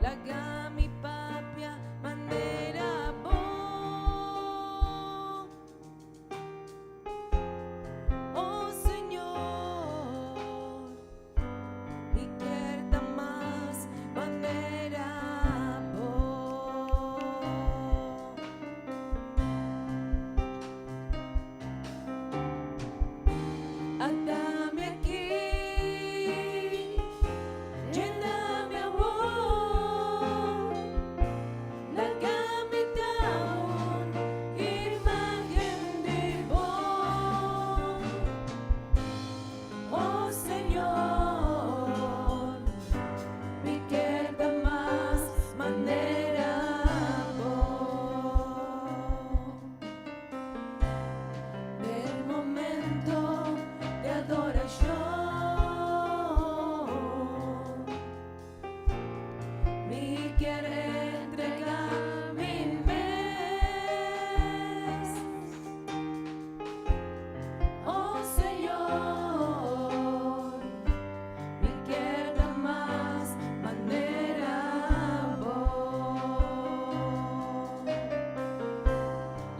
Laga mi papia manera bo. Oh Señor, mi kier ta mas manera bo. Ata mi aki, yena mi awor, laga mi ta un imagen di bo. Oh Señor, mi kier ta mas manera bo. Den momento di adorashon, mi kier entregá mi mes. Oh Señor, mi kier ta mas manera bo.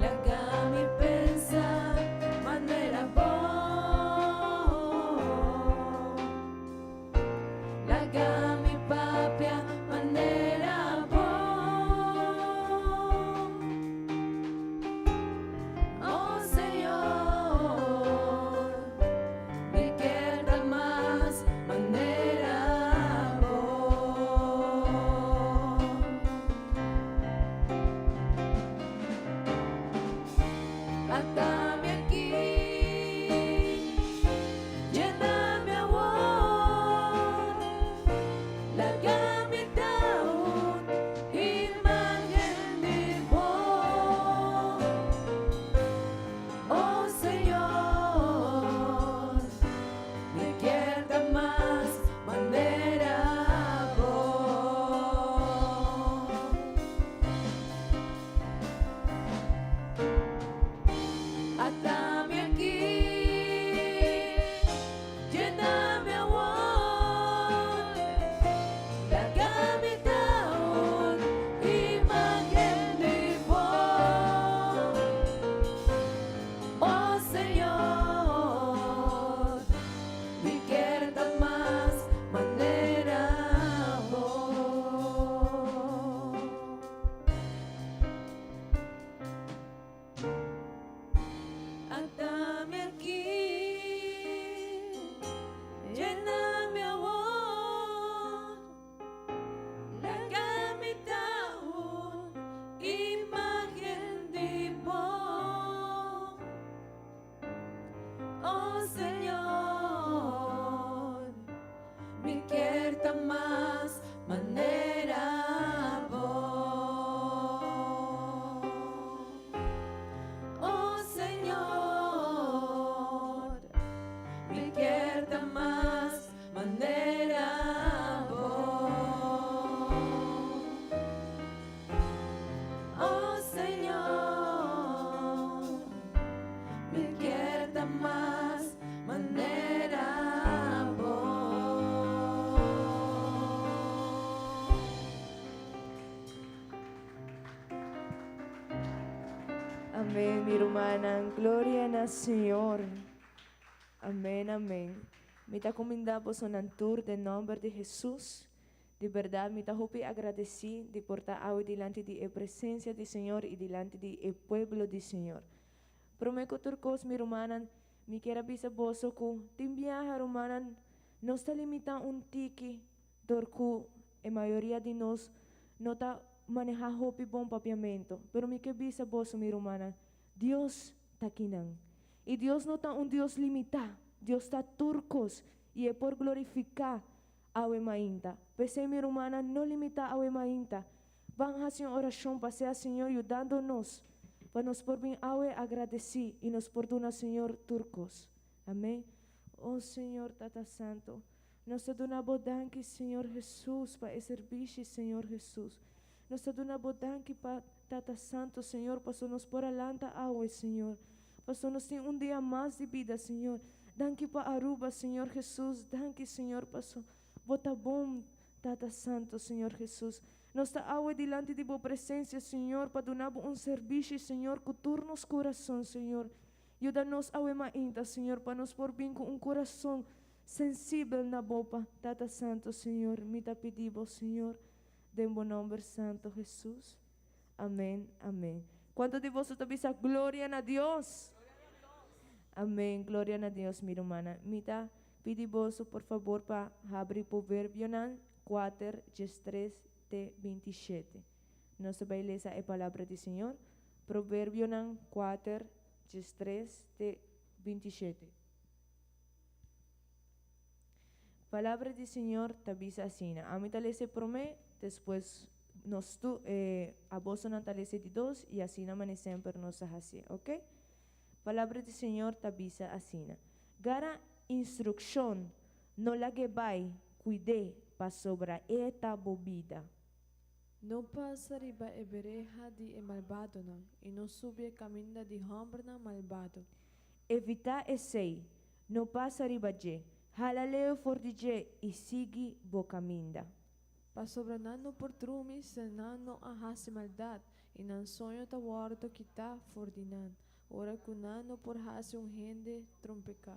Laga mi pensa manera bo. Laga mi papia manera bo. Oh Señor, mi kier ta mas manera bo. Ata mi aki, yena mi awor, laga mi ta un imagen di bo. Oh Señor, mi kier ta mas manera bo. Ata mi aki, yena mi awor, laga mi ta un imagen di bo. Oh Señor, mi kier ta mas manera bo. Ata mi aki, yena mi awor, laga mi ta un imagen di bo. Oh Señor, mi kier ta mas manera bo. Oh Señor, mi kier ta mas manera bo. Oh Señor, mi kier ta mas manera bo. Amén, mi rumannan. Gloria na Señor. Amén, amén. Mi ta kumindá bosonan tur den nòmber di Hesus. Di bèrdat mi ta hopi agradesí di por ta awe dilanti di e presensia di Señor i dilanti di e pueblo di Señor. Promé ku tur kos, mi rumannan, mi kier a bisa boso ku tin biaha, rumannan, nos ta limitá un tiki dor ku e mayoria di nos no ta manehá hopi bon papiamentu. Pero mi ke bisa boso, mi rumannan, Dios ta kinan. I Dios no ta un Dios limitá. Dios ta tur kos i e por glorifiká Awe mainta. P'esei mi rumannan, no limitá awe mainta. Ban hasi un orashon pa sea Señor yudando nos, pa nos por bin awe agradesí i nos por duna Señor tur kos. Amén. O Señor Tata Santo, nos ta duna Bo danki, Señor Hesus, pa e serbishi, Señor Hesus. Nos ta duna Bo danki pa Tata Santo, Señor, paso nos por a lanta awe, Señor. Paso nos tin un dia mas di bida, Señor. Danki pa Aruba, Señor Hesus. Danki, Señor, paso Bo ta bon. Tata Santo, Señor Jesus, nos ta awe dilanti di Bo presencia, Señor, pa duna Bo un servishi, Señor, cu tur nos curason, Señor. Yuda nos awe mainta, Señor, pa nos por bin cu un curason sensibel na Bo, pa Tata Santo, Señor. Mi ta pidi Bo, Señor, den Bo nomber santo, Jesus. Amen, amen. Cuanto di boso ta bisa gloria na Dios? Amen, gloria na Dios, mi rumannan. Mi ta pidi boso, por fabor, pa habri Proverbionan 4, 13 te 27. Nos ta bai lesa e palabra di Señor. Proverbionan 4, 13 te 27. Palabra di Señor ta bisa asina. Ami ta lesa e promé, despues nos tu, eh, abosonan ta lesa e di dos, i asina mane semper nos ta hasié, ok? Palabra di Señor ta bisa asina, Gara instrukshon, no lag'é bai, kuid'é, pasobra e ta bo bida. No pasa riba e bereha di e malbadonan, i no subi e kaminda di hòmbernan malbado. Evitá esei, no pasa riba dje, hala leu for di dje i sigui bo kaminda. Pasobra nan no por drumi si nan no a hasi maldat, i nan soño ta wòrdu kitá for di nan, ora ku nan no por hasi un hende trompeká.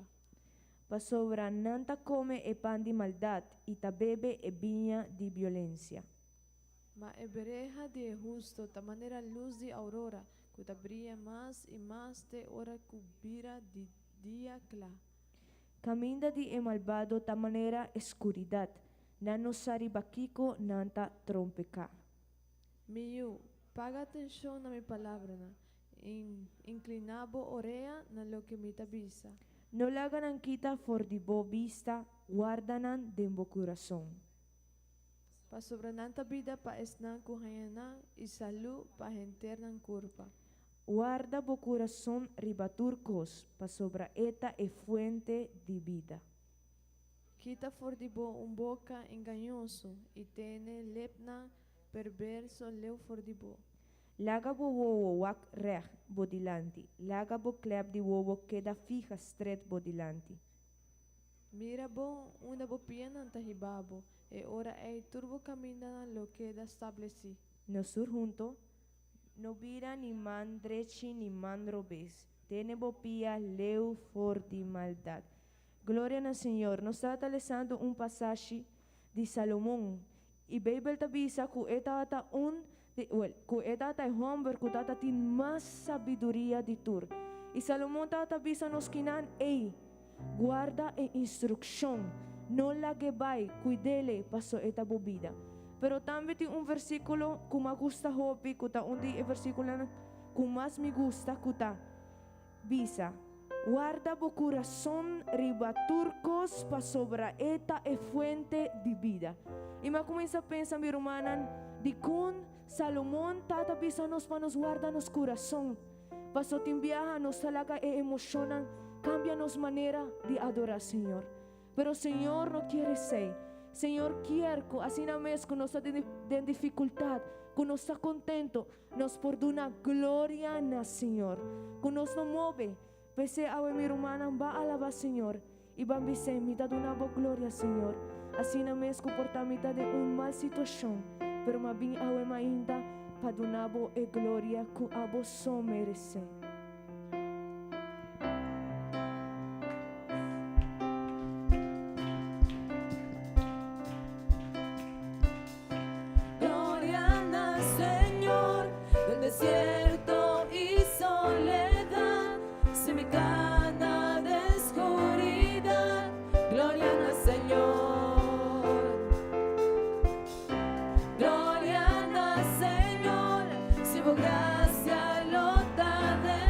Pasobra nan ta kome e pan di maldat i ta bebe e biña di biolensia. Ma e bereha di e husto ta manera lus di aurora, ku ta bria mas i mas te ora ku bira di dia kla. Kaminda di e malbado ta manera e skuridat, nan no sa riba kiko nan ta trompeká. Mi yu, paga atenshon na mi palabranan, i inkliná bo orea na loke mi ta bisa. No laga nan kita for di bo bista, warda nan den bo kurason. Pasobra nan ta bida pa esnan ku haña nan i salú pa henter nan kurpa. Warda bo kurason riba tur kos, pasobra e ta e fuente di bida. Kita for di bo un boka engañoso i tene lepnan perverso leu for di bo. Laga bo wowo wak règt bo dilanti, laga bo klèp di wowo keda fiha stret bo dilanti. Mira bon unda bo pianan ta hiba bo, e ora ei tur bo kamindanan lo keda stablesí. Nos tur hunto, no bira ni man drechi ni man robes, tene bo pia leu for di maldat. Gloria na Señor! Nos tabata lesando un pasashi di Salomon, i Beibel ta bisa ku e tabata un di, wel, ku e tabata e hòmber ku tabata tin mas sabiduria di tur. I Salomon tabata bisa nos kinan, Ey, guarda e instrukshon, no lag'é bai, kuid'é paso e ta bo bida. Pero tambe tin un versíkulo ku m'a gusta hopi, ku ta un di e versíkulonan ku mas mi gusta, ku ta bisa, Warda bo kurason riba tur kos pasobra e ta e fuente di bida. I mi a kuminsá pensa, mi rumannan, dikon Salomon ta ta bisa nos pa nos warda nos kurason? Paso tin biaha nos ta laga e emoshonnan kambia nos manera di adorá Señor. Pero Señor no kier esei. Señor kier ku asina mes ku nos ta den difikultat, ku nos ta kontento, Nos por duna gloria na Señor. Ku nos no move. P'esei awe mi rumannan ba alabá Señor i ban bis'é, Mi ta duna bo gloria, Señor. Asina mes ku por ta mi ta den un mal situashon, pero m'a bin awe mainta pa duna bo e gloria ku abo so meresé. Gloria na Señor den desierto y soledad, si mi cana den scuridad, gloria na Señor. Gloria na Señor, si bo gracia lo ta den.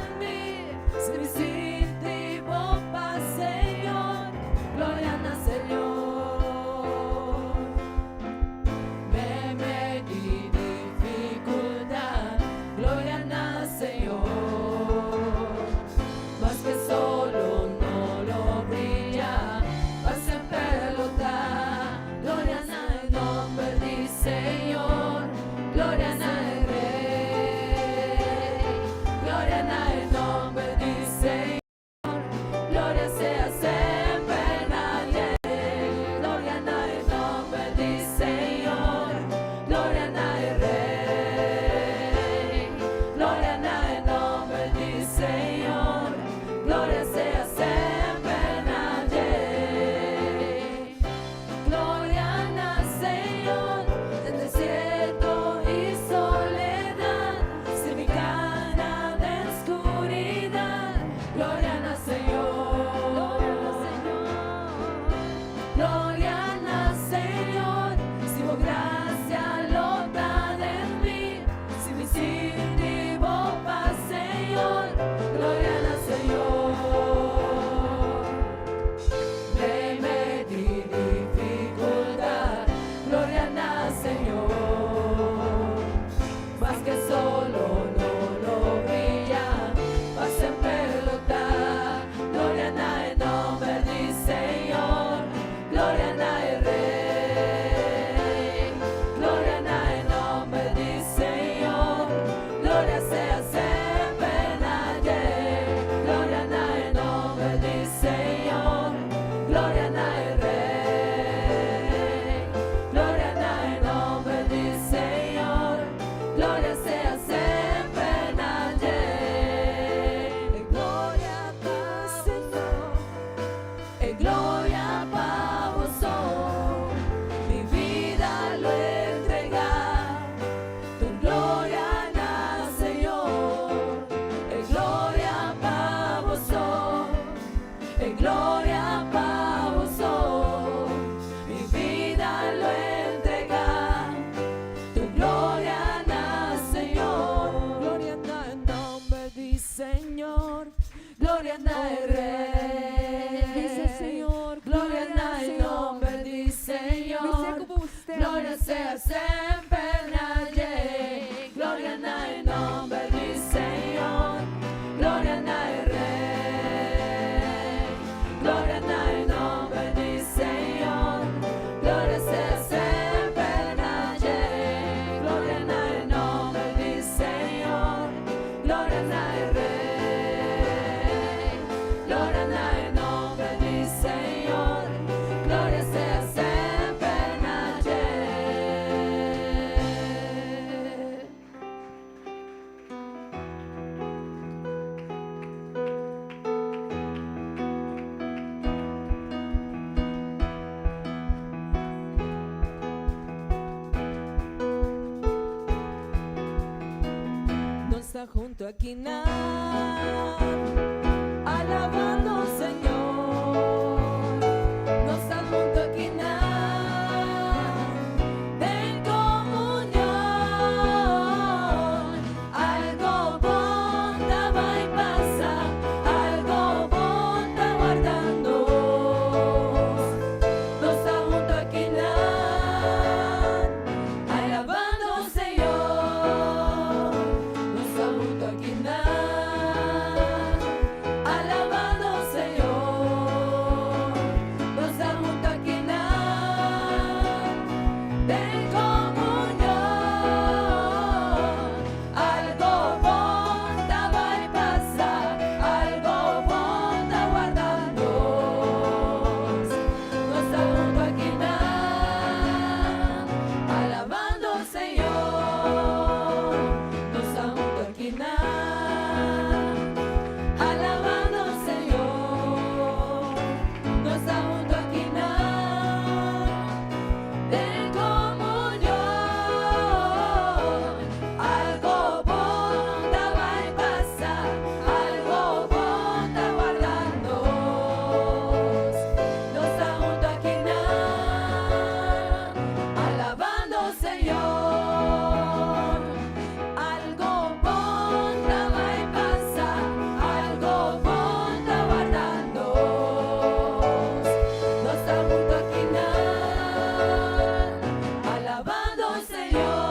Semper na dje. Gloria na e nòmber di Señor. Gloria na e Rei. Gloria na e nòmber di Señor. Gloria sea semper na dje. Gloria na e nòmber di Señor. Gloria na e Rei. Gloria na e nòmber di Señor. Gloria sea semper na dje. Nos ta huntu akinan, alabando Señor. Nos ta huntu akinan, den komunion. Algu bon ta bai pasa, algu bon ta wardando. Nos ta huntu akinan, alabando Señor. Nos ta huntu akinan, alabando Señor. Nos ta huntu akinan, den komunion. Algu bon ta bai pasa, algu bon ta wardando. Nos ta huntu akinan, alabando Señor. Nos ta huntu akinan, alabando Señor. Nos ta huntu akinan, den komunion. Algu bon ta bai pasa, algu bon ta wardando. Nos ta huntu akinan, alabando Señor. Algu bon ta bai pasa, algu bon ta wardando. Nos ta huntu akinan, alabando Señor.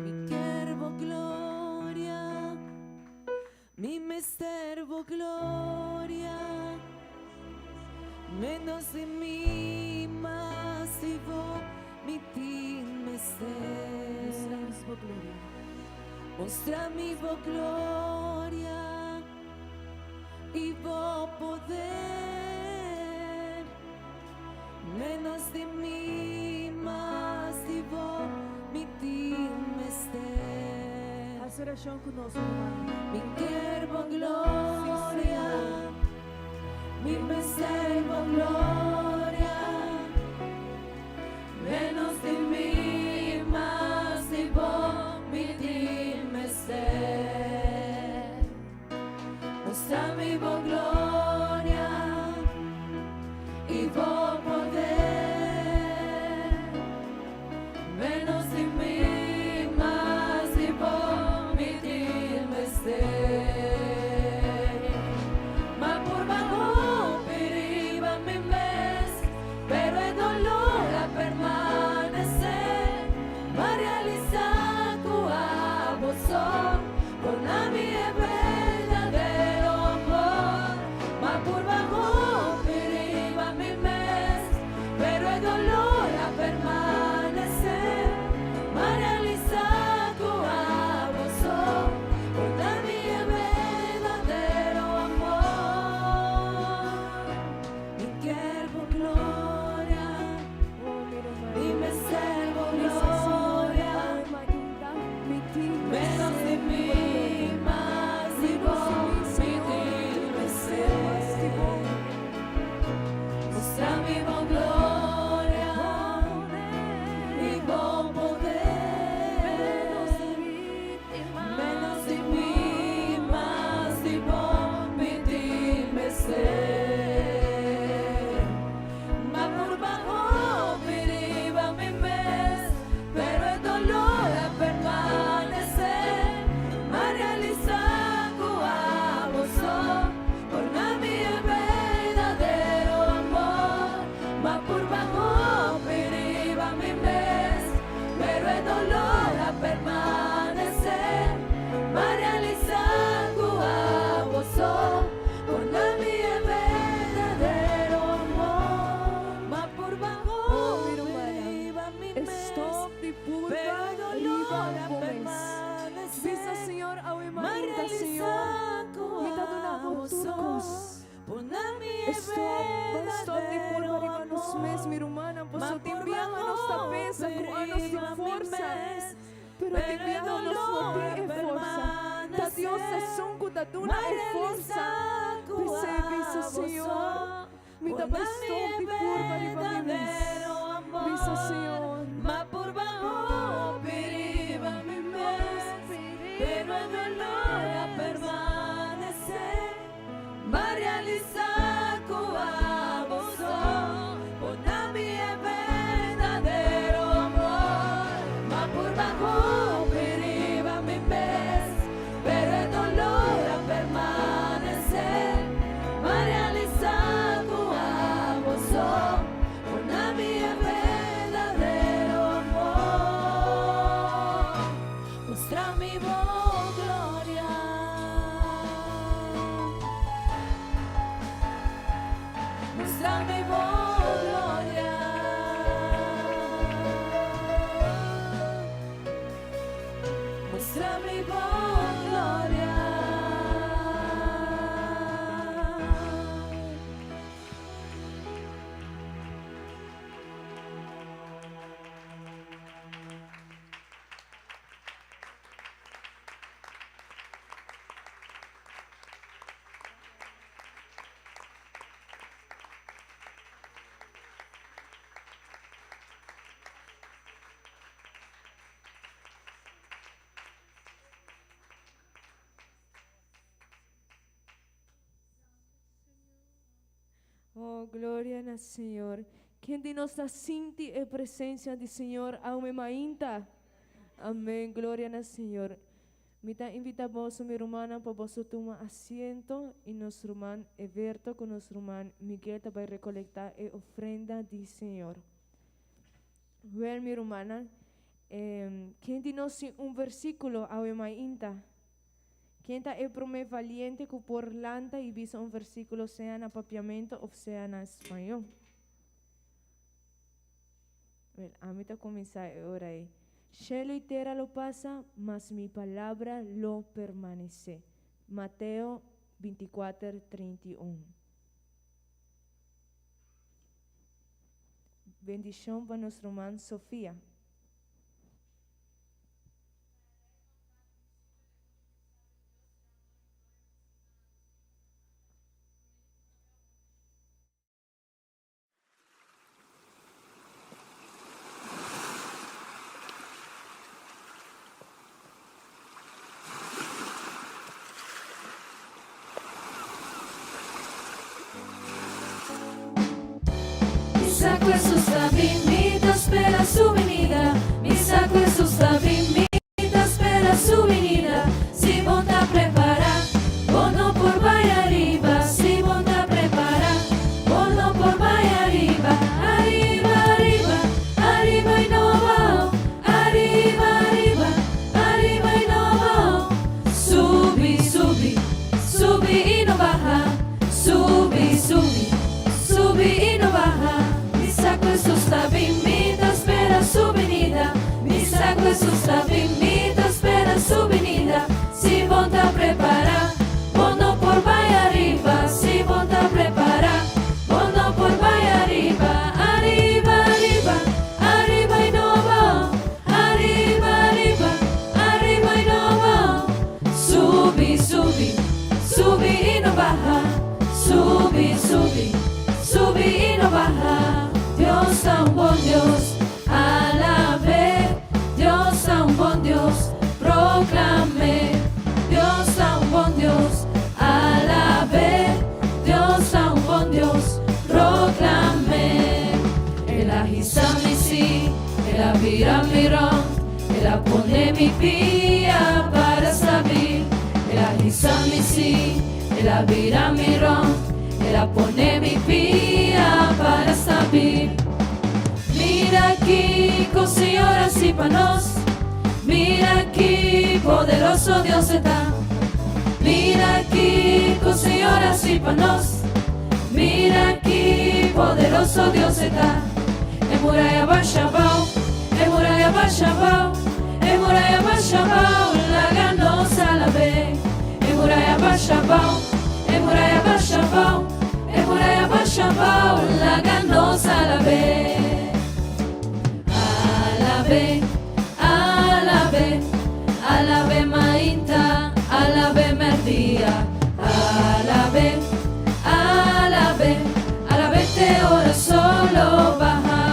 Mi ke bo gloria, mi mester bo gloria, ménos di mi, mas di bo, mi tin mester. Mustra nos bo gloria. Mustra mi bo gloria i bo poder. Ménos di mi, mas di bo, mi tin mester. Hasi orashon ku nos, ruman. Mi ke bo gloria, mi mester bo gloria. Ménos di mi, mas di bo, mi tin mester. Mustra mi bo gloria i bo poder. Ménos di mi, mas di bo, mi tin mester. M'a purba hopi riba mi mes, pero e doló a permanesé. M'a realisá ku abo so, por duna mi e berdadero amor. tur kos. Stòp, ban stòp di purba riba nos mes, mi rumannan, pasobra tin biaha nos ta pensa ku anos tin forsa, pero tin biaha nos no tin e forsa. Ta Dios esun ku ta duna e forsa. P'esei bisa, Señor, mi ta bai stòp di purba riba mi mes. Bisa, Señor. Ma realisá ku abo so por na mi e berdadero amor. Ma purba hopi riba mi mes, pero e dolor a permanesé. Ma realisá ku abo so por na mi e berdadero amor. Mustra mi bo gloria. Mustra mi bo gloria. Mustra mi bo gloria. Oh, gloria na Señor. Ken di nos ta sinti e presencia di Señor awe mainta? Amén. Gloria na Señor. Mi ta invita boso, mi rumannan, pa boso tuma asiento y nos ruman Everto cu nos ruman Miguel ta bay recolecta e ofrenda di Señor. Wel, mi rumannan, eh, ken di nos tin un versículo awe mainta? Ken ta e promé valiente ku por lanta i bisa un versíkulo sea na papiamentu òf sea na spañó? Wèl, ami ta kuminsá e ora ei. Shelu i tera lo pasa, mas mi palabra lo permanesé. Mateo 24, 31. Bendishon pa nos ruman Sofia. Mi sa ku Hesus ta bin, mi ta spera su binida. Mi sa ku Hesus ta bin, mi ta spera su binida. Si bo ta prepará, bo no por bai ariba. Si bo ta prepará, bo no por bai ariba. Ariba, ariba, ariba i no abao. Ariba, ariba, ariba i no abao. Subi, subi, subi i no baha. Subi, subi, subi i no baha. Mi sa ku Hesus ta bin, mi ta spera su binida. Mi sa ku Hesus ta bin, mi ta spera su binida. Si bo ta prepará, bo no por bai ariba. Si bo ta prepará, bo no por bai ariba. Ariba, ariba, ariba i no abao. Ariba, ariba, ariba i no abao. Subi, subi, subi i no baha. Subi, subi, subi i no baha. Dios ta un bon Dios, alab'é. Dios ta un bon Dios, proklam'é. Dios ta un bon Dios, alab'é. Dios ta un bon Dios, proklam'é. El a hisa mi sí, el a bira mi rònt, el a pone mi pia para stabil. El a hisa mi sí, el a bira mi rònt, el a pone mi pia para stabil. Mira kiko Señor a hasi pa nos, mira ki poderoso Dios e ta. Mira kiko Señor a hasi pa nos, mira ki poderoso Dios e ta. E muraya basha abao, e muraya basha abao, e muraya basha abao, laga nos alab'é. E muraya basha abao, e muraya. Laga nos alab'é. Alab'é, alab'é, alab'é mainta, alab'é mèrdia. Alab'é, alab'é, alab'é te ora solo baha.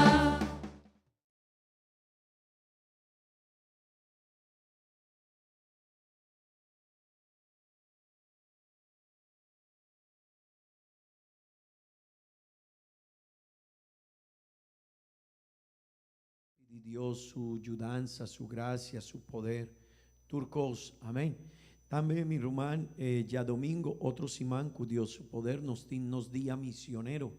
Pidi Dios su yudansa, su gracia, su poder, tur cos. Amen. Tambe mi ruman, e djadomingo otro siman cu Dios su poder nos tin nos dia misionero.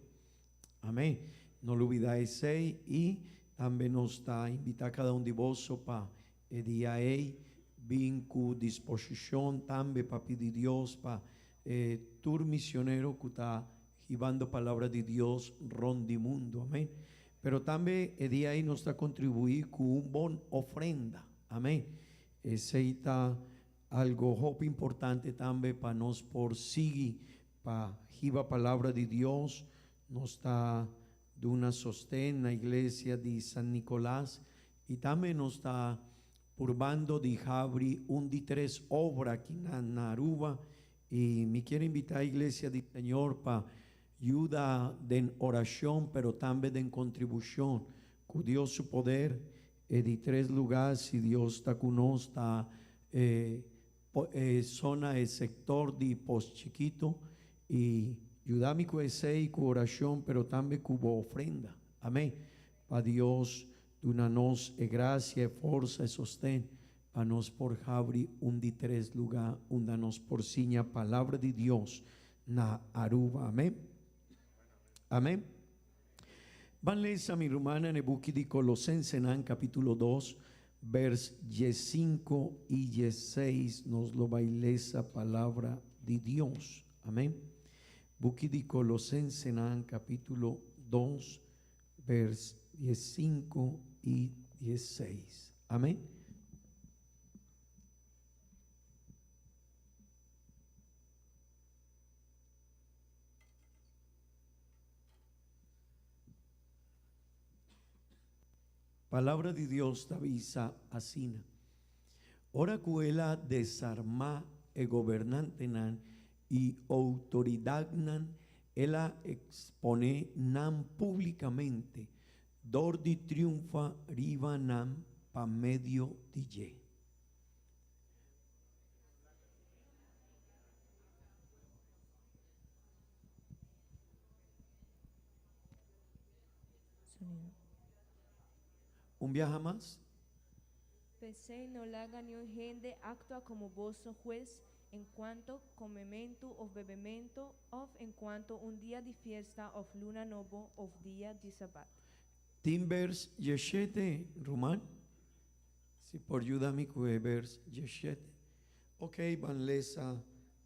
Amen. No lubida esey y tambe nos ta invita cada un di boso pa e dia ey bin cu disposicion tambe pa pidi Dios pa e tur misionero cu ta hibando palabra di Dios rond di mundo. Amen. Pero tambe e dia ei nos ta contribui cu un bon ofrenda. Amen. Esey ta algo hopi importante tambe pa nos por sigui pa hiba palabra di Dios. Nos ta duna sosten na iglesia di San Nicolas y tambe nos ta purbando di habri un di tres obra akinan na Aruba y mi kier invita iglesia di Señor pa yuda den oracion pero tambe den contribucion cu Dios su poder e di tres lugar si Dios ta cu nos ta e e zona e sector di Pos Chikito y yuda mi cu esey cu oracion pero tambe cu bo ofrenda amen pa Dios duna nos e gracia e forsa e sosten pa nos por habri un di tres lugar unda nos por siña palabra di Dios na Aruba. Amen. Amen. Ban lesa mi rumannan e buki di Colosensenan capitulo dos vers diescinco y diesseis nos lo bay lesa palabra di Dios. Amen. Buki di Colosensenan capitulo dos vers diescinco y diesseis. Amen. Palabra di Dios ta bisa asina, Ora ku el a desarmá e gobernantenan i outoridatnan, el a eksponé nan públikamente dor di triunfa riba nan pa medio di dje. Un biaha mas. P'esei no laga niun hende aktua komo boso hues en kuanto komementu òf bebementu òf en kuanto un dia di fiesta òf luna nobo òf dia di sabat. Tin bers dieshete, ruman? Si por yuda mi ku e bers dieshete. Ok, ban lesa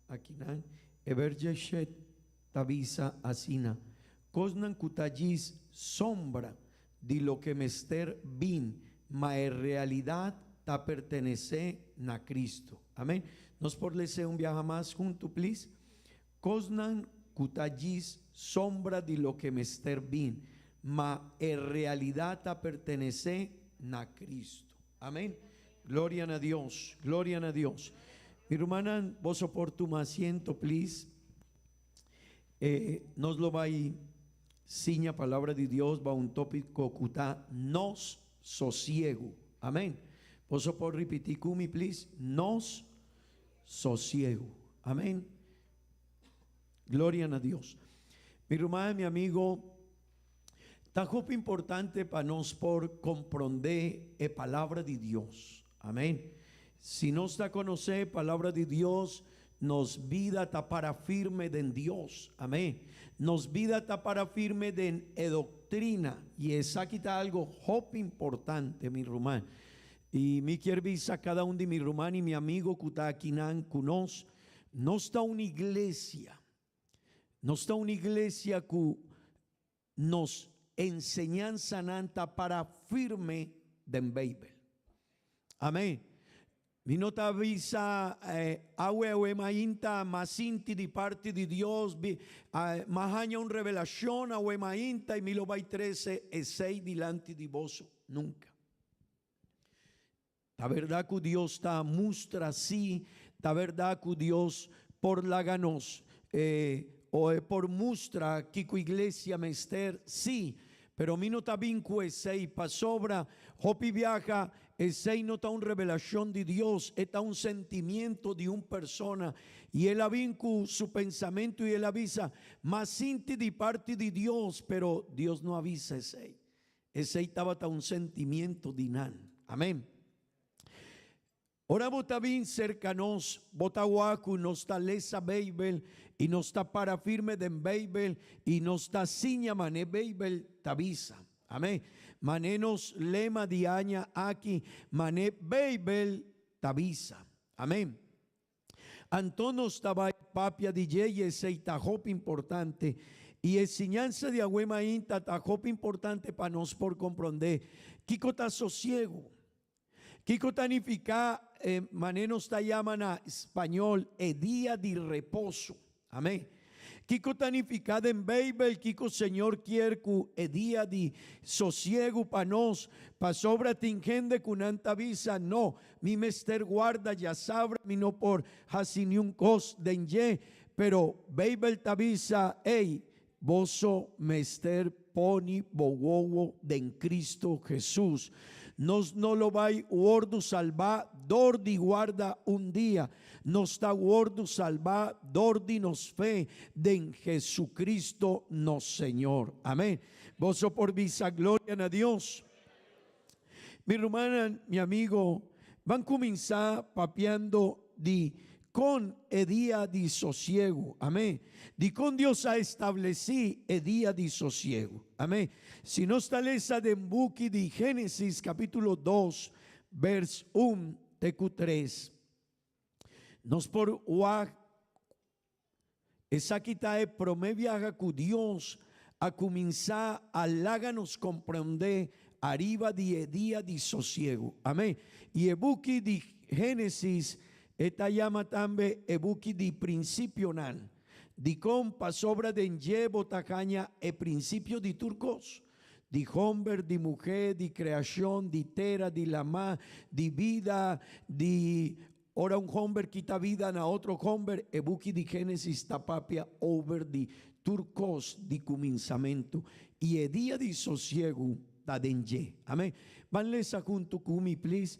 akinan. E bers dieshete ta bisa asina, Kosnan ku ta djis sombra di loke mester bin, ma e realidat ta pertenesé na Kristu. Amen. Nos por les'é un biaha mas huntu, plis? Kosnan ku ta djis sombra di loke mester bin, ma e realidat ta pertenesé na Kristu. Amen. Gloria na Dios. Gloria na Dios. Mi rumannan, boso por tuma asiento, plis. E nos lo bai siña palabra di Dios ba un tópiko ku ta nos sosiegu. Amen. Boso por ripití ku mi, plis? Nos sosiegu. Amen. Gloria na Dios. Mi ruman, mi amigo, ta hopi importante pa nos por komprondé e palabra di Dios. Amen. Si nos ta konosé e palabra di Dios, nos bida ta para firme den Dios. Amen. Nos bida ta para firme den e doktrina. I esaki ta algo hopi importante, mi ruman. I mi kier bisa kada un di mi ruman i mi amigo ku ta akinan ku nos, nos ta un iglesia. Nos ta un iglesia ku nos enseñansanan ta para firme den Beibel. Amén. Mi no ta bisa awe awe mainta m'a sinti di parti di Dios, m'a haña un revelashon awe mainta i mi lo bai trese esei dilanti di boso. Nunka. Ta bèrdat ku Dios ta mustra si, ta bèrdat ku Dios por laga nos o e por mustra kiko iglesia mester, si, pero mi no ta bin ku esei pasobra hopi biaha esei no ta un revelashon di Dios, e ta un sentimiento di un persona i el a bin ku su pensamentu i el a bisa, M'a sinti di parti di Dios, pero Dios no a bisa esei. Esei tabata un sentimiento di nan. Amén. Ora bo ta bin serka nos, bo ta wak ku nos ta lesa Beibel i nos ta para firme den Beibel i nos ta siña man'e Beibel ta bisa. Amén. Man'e nos lema di aña aki, man'e Beibel ta bisa. Amén. Anto nos ta bai papia di dje i esei ta hopi importante. I e siñansa di awe mainta ta hopi importante pa nos por komprondé kiko ta sosiegu. Kiko ta nifiká e manera nos ta yama na spañol e dia di reposo. Amén. Kiko ta nifiká den Beibel kiko Señor kier ku e dia di sosiegu pa nos? Pasobra tin hende ku nan ta bisa, No, mi mester guarda djasabra, mi no por hasi niun kos den dje. Pero Beibel ta bisa, Ey, Boso mester poni bo wowo den Cristo Jesus. Nos no lo bai wordu salbá dor di guarda un dia. Nos ta wordu salbá dor di nos fe den Jesucristo nos Señor. Amén. Boso por bisa gloria na Dios. Mi rumannan, mi amigo, ban cuminsa papiando di con e dia di sosiegu. Amén. Di con Dios a estableci e dia di sosiegu. Amén. Si nos ta lesa den buki di Génesis capítulo dos, vers un te cu tres, nos por wak Esaki ta e promé biaha ku Dios a kuminsá a laga nos komprondé ariba di e dia di sosiegu. Amén. I e buki di Génesis e ta yama tambe e buki di prinsipionan. Dikon? Pasobra den dje bo ta haña e prinsipio di tur kos, di homber, di muhé, di kreashon, di tera, di lamá, di bida, di Ora un homber kita bida na otro homber, e buki di Génesis ta papia over di tur kos di kuminsamentu, i e dia di sosiegu ta den dje. Amen. Ban lesa huntu ku mi, please.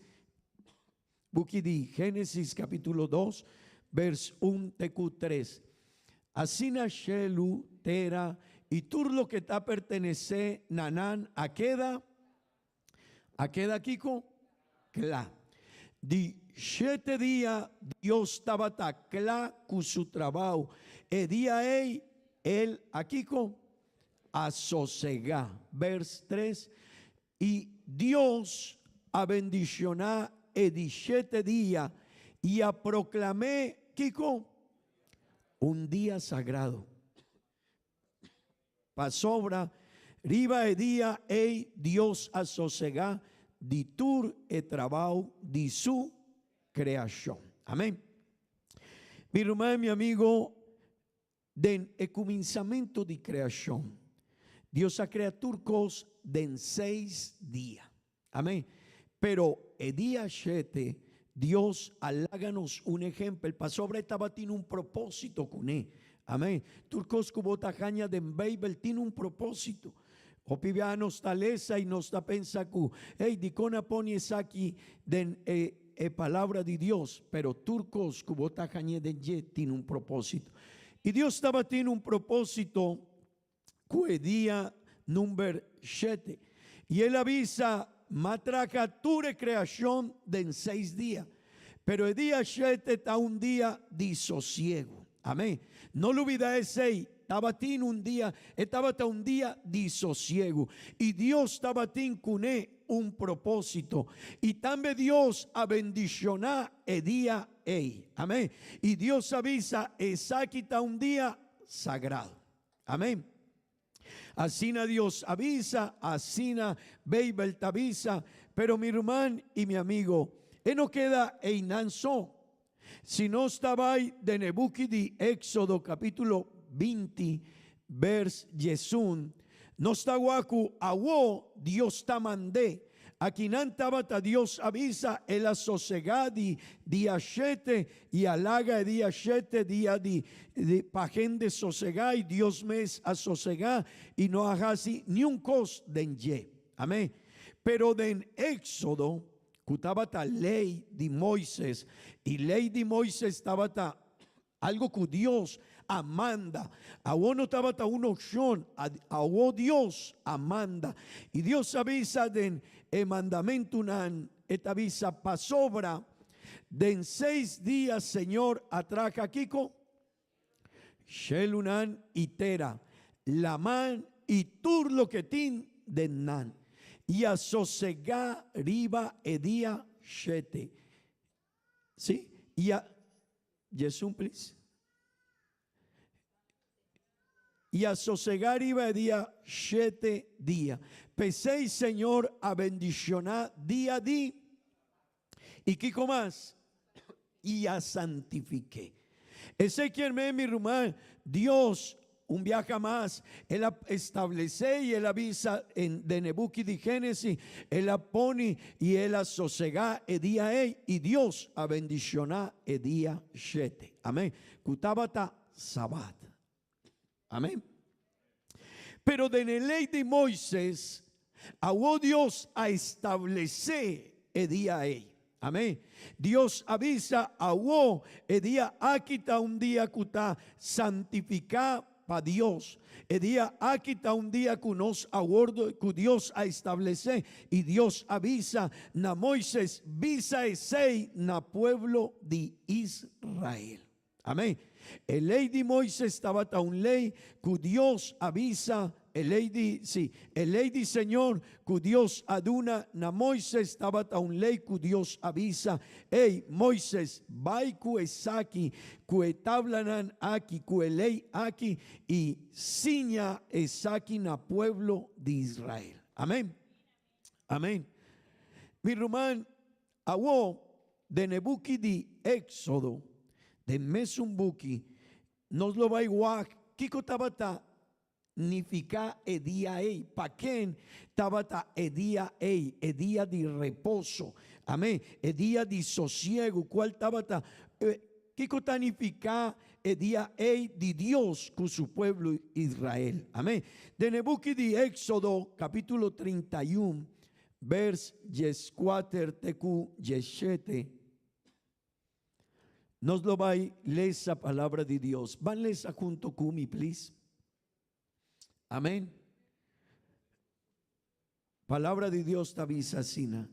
Buki di Génesis kapítulo dos, bers un te ku tres. Asina shelu, tera, i tur loke ta pertenesé na nan a keda. A keda kiko? Kla. Di shete dia Dios tabata kla ku su trabou. E dia ei el a kiko? A sosegá. Bers tres, I Dios a bendishoná e di shete dia i a proklam'é kiko? Un dia sagrado. Pasobra riba e dia ei Dios a sosegá di tur e trabou di su kreashon. Amén. Mi ruman i mi amigo, den e kuminsamentu di kreashon, Dios a krea tur kos den seis dia. Amén. Pero e dia shete, Dios a laga nos un ehempel, pasobra e tabatin un propósito kuné. Amén. Tur kos ku bo ta haña den Beibel tin un propósito. Hopi biaha nos ta lesa i nos ta pensa ku, Hey, dikon a pone esaki den e e Palabra di Dios? Pero tur kos ku bo ta hañ'é den dje tin un propósito. I Dios tabatin un propósito ku e dia number shete. I el a bisa, M'a traha tur e kreashon den seis dia, pero e dia shete ta un dia di sosiegu. Amén. No lubida esei, tabatin un dia, e tabata un dia di sosiegu. I Dios tabatin kuné un propósito. I tambe Dios a bendishoná e dia ei. Amén. I Dios a bisa, Esaki ta un dia sagrado. Amén. Asina Dios a bisa, asina Beibel ta bisa. Pero mi ruman i mi amigo, E no keda einan so. Si nos ta bai den e buki di Éxodo capítulo 20, vers 11, nos ta wak ku awo Dios ta mand'é. Akinan tabata Dios a bisa, El a sosegá di dia shete i a laga e dia shete dia di pa hende sosegá, i Dios mes a sosegá i no a hasi niun kos den dje. Amén. Pero den Éxodo, ku tabata lei di Moises, i lei di Moises tabata algu ku Dios a manda. Awor no tabata un opshon, awor Dios a manda. I Dios a bisa den e mandamentunan, e ta bisa, Pasobra den seis dia Señor a traha kiko? Shelunan i tera, laman i tur loke tin den nan, i a sosegá riba e dia shete. Sí, i a, Jesús, please. I a sosegá riba e dia shete dia. P'esei Señor a bendishoná dia di. I kiko mas? I a santifik'é. Esei kier men, mi ruman, Dios un biaha mas El a establesé i El a bisa en den e buki di Génesis, El a pone i El a sosegá e dia ei, i Dios a bendishoná e dia shete. Amén. Ku tabata Sabat. Amén. Pero den e ley di Moises, awo Dios a establece e dia ei. Amén. Dios a bisa, awo e dia aki ta un dia cu ta santifica pa Dios. E dia aki ta un dia cu nos a wordo, cu Dios a establece. Y Dios a bisa na Moises, bisa esey na pueblo di Israel. Amén. E ley di Moises tabata un ley cu Dios a bisa, e ley di, sí, e ley di Señor cu Dios a duna na Moises tabata un ley cu Dios a bisa, Ey, Moises, bay cu esaki, cu e tablanan aki, cu e ley aki, y siña esaki na pueblo di Israel. Amén. Amén. Mi ruman, Awor, den e buki di Éxodo, den mesun buki, nos lo bai wak kiko tabata nifiká e dia ei, pa ken tabata e dia ei, e dia di reposo, amén, e dia di sosiegu, kual tabata, kiko ta nifiká e dia ei di Dios ku su pueblo Israel, amén. Den e buki di Éxodo, kapítulo 31, Vers 14 te ku 17, Nos lo bai lesa palabra di Dios. Ban lesa hunto ku mi, please. Amen. Palabra di Dios ta bisa asina.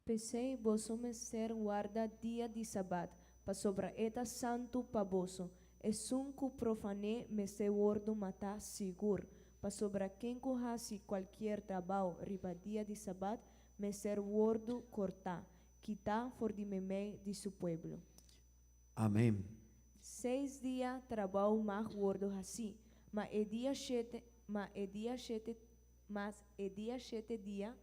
P'esei boso mester warda dia di Sabat, pasobra e ta santu pa boso. Esun ku profané mester wordu matá sigur. Pasobra ken ku hasi kualkier trabou riba dia di Sabat mester wordu kortá, kitá for di meimei di su pueblo. Amén. Seis dia trabou mag wordu hasí, ma e dia shete, ma e dia shete, mas e dia shete dia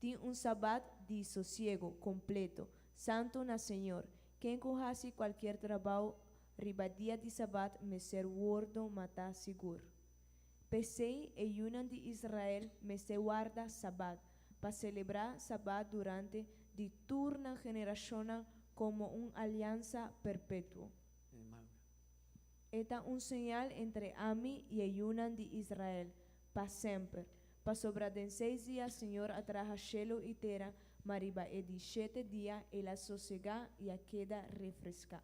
tin un Sabat di sosiego kompleto, santu na Señor. Ken ku hasi kualkier trabou riba dia di Sabat mester wordu matá sigur. P'esei e yunan di Israel mester warda Sabat, pa selebrá Sabat durante di tur nan generashonnan komo un aliansa perpetuo. E ta un señal entre ami i e yunan di Israel, pa semper, pasobra den seis dia Señor a traha shelu i tera, ma riba e di shete dia el a sosegá i a keda refreská.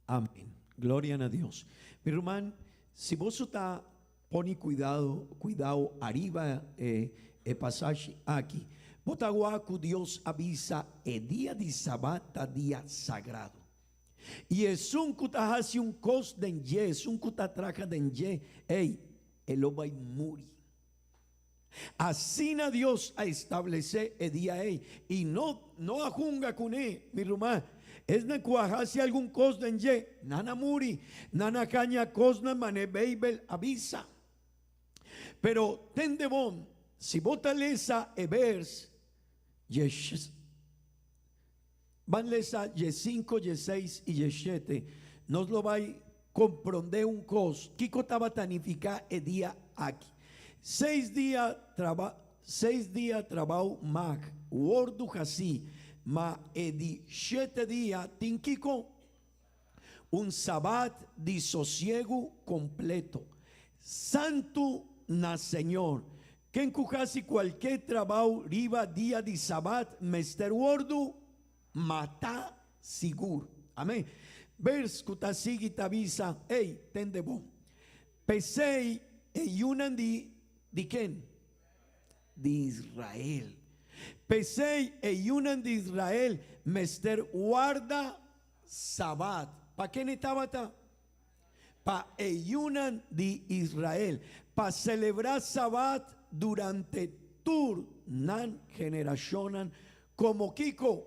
Amen. Gloria na Dios. Mi ruman, si boso ta pone cuidado, cuidao ariba e e pasashi aki, bo ta wak cu Dios a bisa e dia di Sabat ta dia sagrado. Y esun cu ta haci un cos den dje, esun cu ta traha den dje, ey, e lo bay muri. Asina Dios a establesé e dia ei, i no no a hunga kuné, mi ruman. Esnan ku a hasi algun kos den dje, nan a muri, nan a haña kosnan manera Beibel a bisa. Pero tende bon, si bo ta lesa e bers dje. Ban lesa 15, 16 i 17. Nos lo bai komprondé un kos, kiko tabata nifiká e dia aki. Seis dia traba seis dia trabou mag wòrdu hasí, ma e di shete dia tin kiko? Un sabat di sosiegu kompleto, santu na Señor. Ken ku hasi kualke trabou riba dia di sabat mester wòrdu matá sigur. Amén. Bers ku ta sigui ta bisa, Ey, tende bon. P'esei e yunan di di ken? Di Israel. P'esei e yunan di Israel mester warda sabat. Pa ken e tabata? Pa e yunan di Israel, pa selebrá sabat durante tur nan generashonnan komo kiko?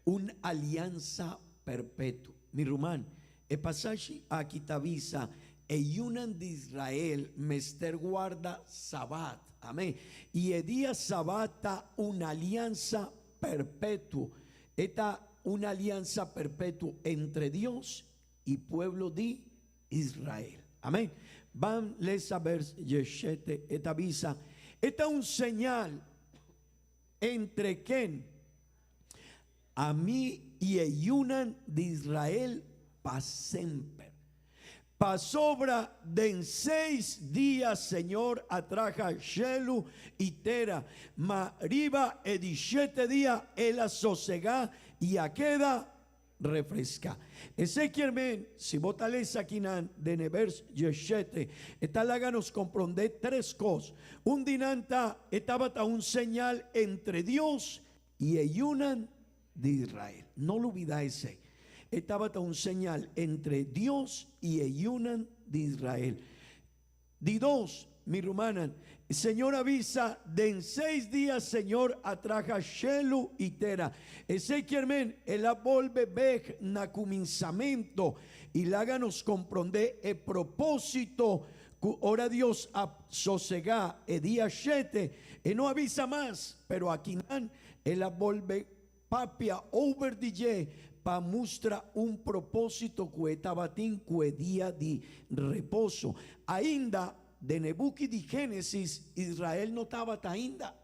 Un aliansa perpetuo. Mi ruman, e pasashi aki ta bisa e yunan di Israel mester warda sabat. Amén. I e dia sabat ta un aliansa perpetuo. E ta un aliansa perpetuo entre Dios i pueblo di Israel. Amén. Ban lesa vers 17. E ta bisa, E ta un señal entre ken? Ami i e yunan di Israel pa semper. Pasobra den seis dia Señor a traha shelu i tera, ma riba e di shete dia el a sosegá i a keda refreská. Esei kier men, si bo ta lesa akinan den e bers 17, e ta laga nos komprondé tres kos. Un di nan ta, e tabata un señal entre Dios i e yunan di Israel. No lubidá esei. E tabata un señal entre Dios i e yunan di Israel. Di dos, mi rumannan, Señor a bisa, Den seis dia Señor a traha shelu i tera. Esei kier men, El a bolbe bek na kuminsamentu i laga nos komprondé e propósito ku ora Dios a sosegá e dia shete, E no a bisa mas, pero akinan El a bolbe papia over di dje pa mustra un propósito ku e tabatin ku e dia di reposo. Ainda den e buki di Génesis Israel no tabata ainda.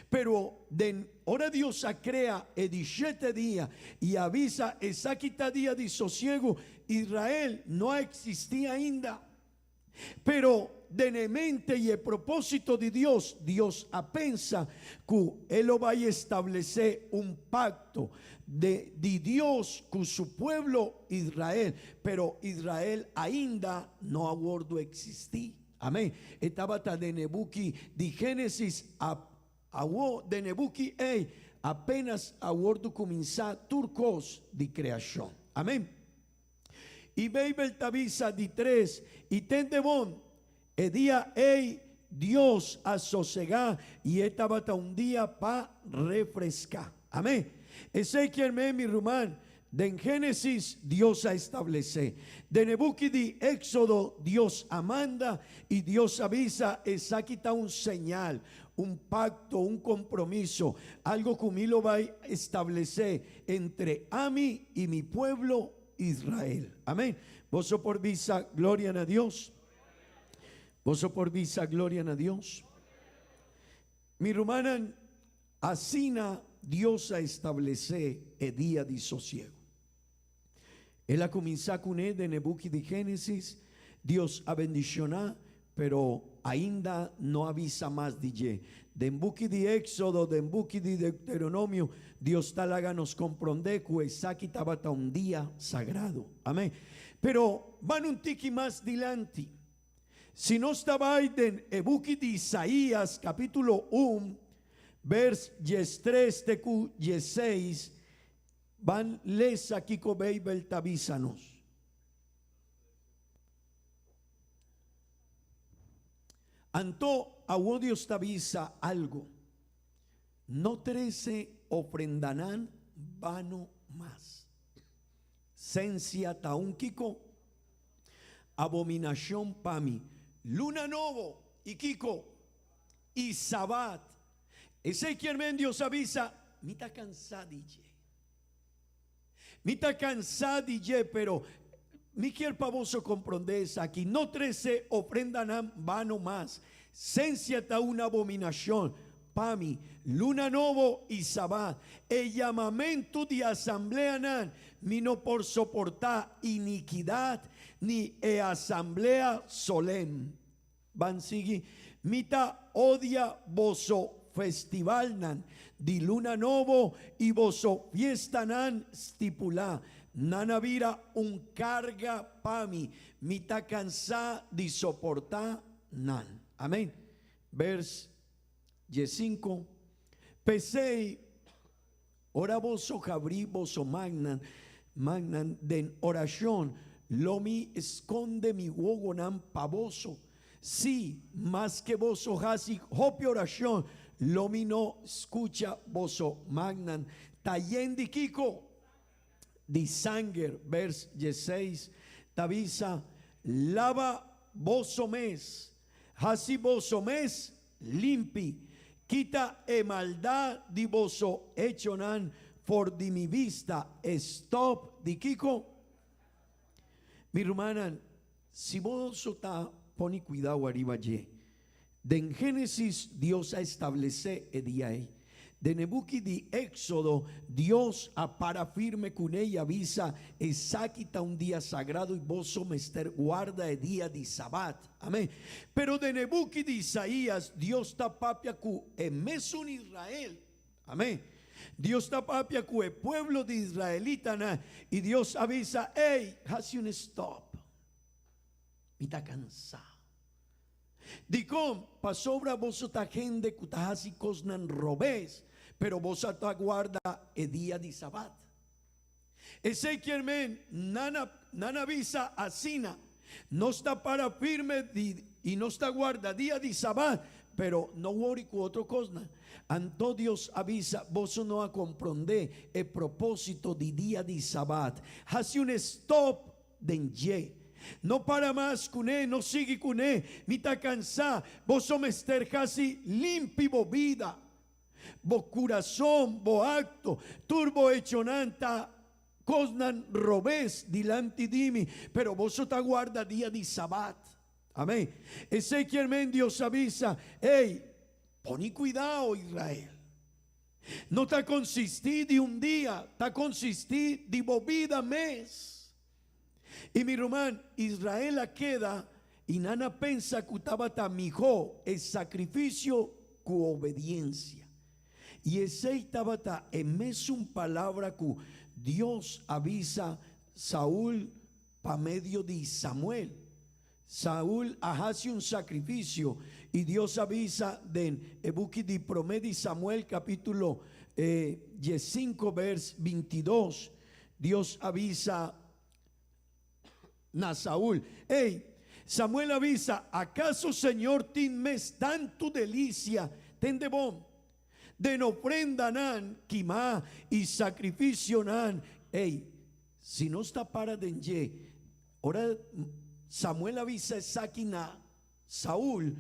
Pero den ora Dios a krea e di shete dia i a bisa esaki ta dia di sosiegu, Israel no a eksistí ainda. Pero den e mente i e propósito di Dios, Dios a pensa ku E lo bai establesé un pakto de di Dios ku Su pueblo Israel, pero Israel ainda no a wòrdu eksistí. Amén. E tabata den e buki di Génesis a awo den e buki ei apenas a wòrdu kuminsá tur kos di kreashon. Amén. I Beibel ta bisa di tres, I tende bon, e dia ei Dios a sosegá i e tabata un dia pa refreská. Amén. Esei kier men, mi ruman, den Génesis Dios a establesé. Den e buki di Éxodo Dios a manda i Dios a bisa esaki ta un señal, un pakto, un kompromiso, algo ku mi lo bai establesé entre ami i mi pueblo Israel. Amén. Boso por bisa gloria na Dios. Boso por bisa gloria na Dios. Mi rumannan, asina Dios a establesé e dia di sosiego. El a kuminsá kuné den e buki di Génesis, Dios a bendishoná, pero ainda no a bisa mas di dje. Den buki di Éxodo, den buki di Deuteronomio, Dios ta laga nos komprondé ku esaki tabata un dia sagrado. Amén. Pero ban un tiki mas dilanti. Si nos ta bai den e buki di Isaías kapítulo un, bers 13 te ku 16, Ban lesa kiko Beibel ta bisa nos. Anto awor Dios ta bisa algo, No trese ofrendanan bano mas. Sensia ta un kiko? Abominashon pa mi. Luna nobo i kiko? I sabat. Esei kier men Dios a bisa. Mi ta kansá di dje. Mi ta kansá di dje, pero mi kier pa boso komprondé esaki, no trese ofrendanan bano mas. Sensia ta un abominashon pa mi, luna nobo i sabat, e yamamentu di asambleanan, mi no por soportá inikidat ni e asamblea solèm. Ban sigui, Mi ta odia boso festivalnan di luna nobo i boso fiestanan stipulá. Nan a bira un karga pa mi. Mi ta kansá di soportá nan. Amén. Bers diesinku, P'esei, Ora boso habrí boso mannan, mannan den orashon, lo mi skonde mi wowonan pa boso. Sí, maske boso hasi hopi orashon, lo mi no skucha boso mannan. Ta yen di kiko? Di sanger. Bers dieseis ta bisa, Laba boso mes, hasi boso mes Limpi, kita e maldat di boso echonan for di mi bista. Stop di kiko? Mi rumannan, si boso ta pone kuidou ariba dje, den Génesis Dios a establesé e dia ei. Den e buki di Éxodo, Dios a para firme kuné i a bisa, Esaki ta un dia sagrado i boso mester guarda e dia di Sabat. Amén. Pero den e buki di Isaías, Dios ta papia ku e mesun Israel. Amén. Dios ta papia ku e pueblo di israelitanan i Dios a bisa, Ey, hasi un stòp. Mi ta kansá. Dikon? Pasobra boso ta hende ku ta hasi kosnan robes, pero boso ta guarda e dia di Sabat. Esei kier men nan a nan a bisa asina, Nos ta para firme di i nos ta guarda dia di Sabat, pero no wori ku otro kosnan. Anto Dios a bisa, Boso no a komprondé e propósito di dia di Sabat. Hasi un stòp den dje. No para mas kuné, no sigui kuné, mi ta kansá, boso mester hasi limpi bo bida, bo kurason, bo akto, tur bo echonan ta kosnan robes dilanti di mi, pero boso ta guarda dia di sabat. Amén. Esei kier men Dios a bisa, Ey, poni kuidao, Israel. No ta konsistí di un dia, ta konsistí di bo bida mes. I mi ruman, Israel a keda i nan a pensa ku tabata mihó e sakrifisio ku obediensia. I esei tabata e mesun palabra ku Dios a bisa Saul pa medio di Samuel. Saul a hasi un sakrifisio i Dios a bisa den e buki di Promé di Samuel kapítulo diesinko bèrs bintidos, Dios a bisa na Saul, Ey, Samuel a bisa, akaso Señor tin mes tantu delisia, tende bon, den ofrendanan kimá i sakrifisionan? Ey, si nos ta para den dje, Ora Samuel a bisa esaki na Saul,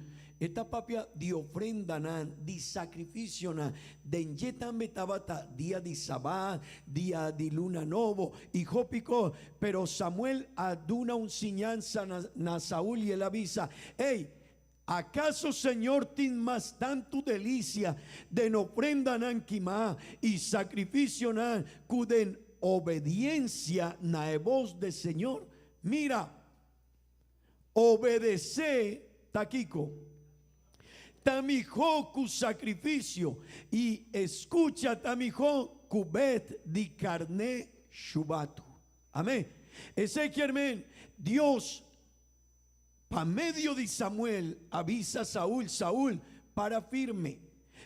e ta papia di ofrendanan, di sakrifisionan. Den dje tambe tabata dia di Sabat, dia di luna nobo i hopi kos. Pero Samuel a duna un siñansa na Saul i el a bisa, Ey, akaso Señor tin mas tantu delisia den ofrendanan kimá i sakrifisionan ku den obediensia na e bos de Señor? Mira, obedesé ta kiko? Ta mihó ku sakrifisio, i eskucha ta mihó ku bèt di karné shubatu. Amén. Esei kier men, Dios Pa medio di Samuel a bisa Saul, Saul, para firme.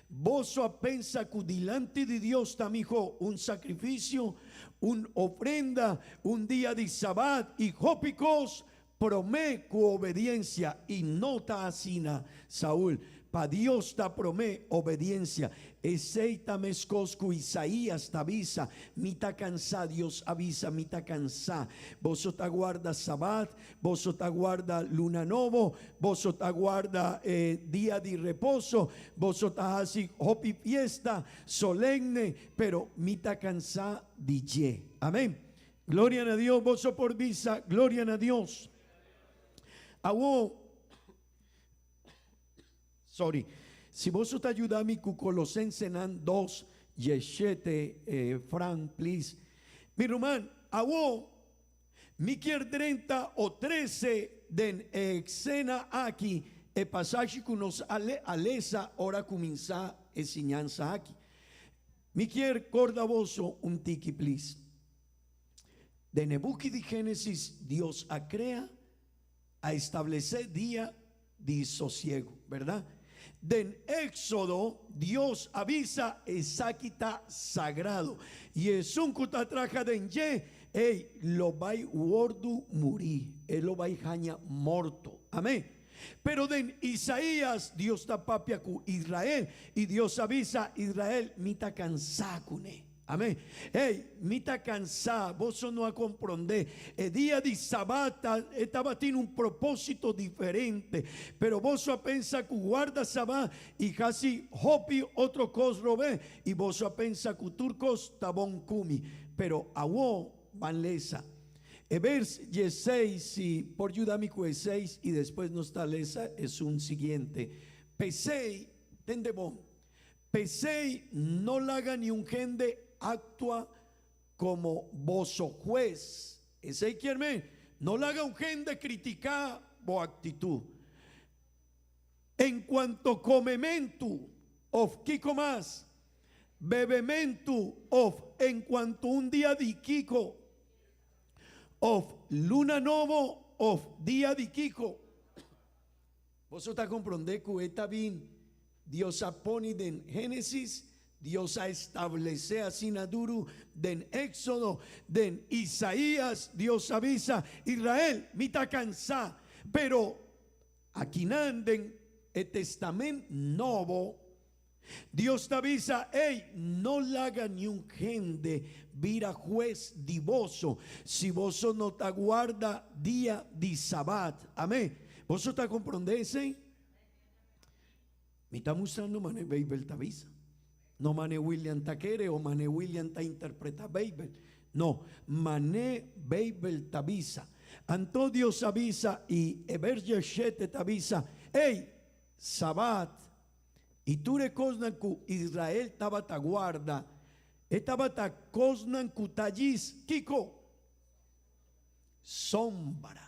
Boso a pensa ku dilanti di Dios ta mihó un sakrifisio, un ofrenda, un dia di sabat i hopi kos promé ku obediensia, i no ta asina, Saul. Pa Dios ta promé, obediencia. Esei ta meskos ku Isaías ta bisa, Mi ta kansá, Dios a bisa, mi ta kansá. Boso ta guarda sabat, boso ta guarda luna nobo, boso ta guarda e dia di reposo, boso ta hasi hopi fiesta solemne, pero mi ta kansá di dje. Amén. Gloria na Dios, boso por bisa, Gloria na Dios. Awor, sorry, si boso ta yuda mi ku Kolosensenan dos dieshete, Fran, please. Mi ruman, awor mi kier drenta o trese den e esena aki e pasashi ku nos a a lesa ora kuminsá e siñansa aki. Mi kier korda boso un tiki, please. Den e buki di Génesis, Dios a krea, a establesé dia di sosiegu, bèrdat? Den Éksodo, Dios a bisa esaki ta sagrado i esun ku ta traha den dje, ei lo bai wòrdu muri, e lo bai haña morto. Amén. Pero den Isaías, Dios ta papia ku Israel i Dios a bisa Israel, Mi ta kansá kuné. Amén. Ey, mi ta cansá, boso no a comprendé. E dia di Sabat ta, e tabatin un propósito diferente, pero boso a pensa cu guarda Sabat y haci hopi otro cos robé, y boso a pensa cu tur cos ta bon cu mi. Pero awo ban lesa e vers dieseis, si por yuda mi cu e seis y despues nos ta lesa esun siguiente. P'esey, tende bon. P'esei no laga niun hende aktua komo boso hues. Esei kier men, no laga un hende kritiká bo aktitut. En kuanto komementu òf kiko mas, bebementu òf en kuanto un dia di kiko, òf luna nobo òf dia di kiko. Boso ta komprondé ku e ta bin Dios a pone den Génesis, Dios a establesé asina duru den Éxodo, den Isaías Dios a bisa, Israel, mi ta kansá. Pero akinan den e Testament Nobo, Dios ta bisa, Ey, no laga niun hende bira hues di boso, si boso no ta guarda dia di Sabat. Amén. Boso ta komprondé esei? Mi ta mustrando mane Beibel ta bisa. No mane William ta kere o mane William ta interpreta Beibel. No, mane Beibel ta bisa. Anto Dios a bisa i e vers dieshete ta bisa, Ey, Sabat i tur e kosnan ku Israel tabata guarda, e tabata kosnan ku ta djis kiko? Sombra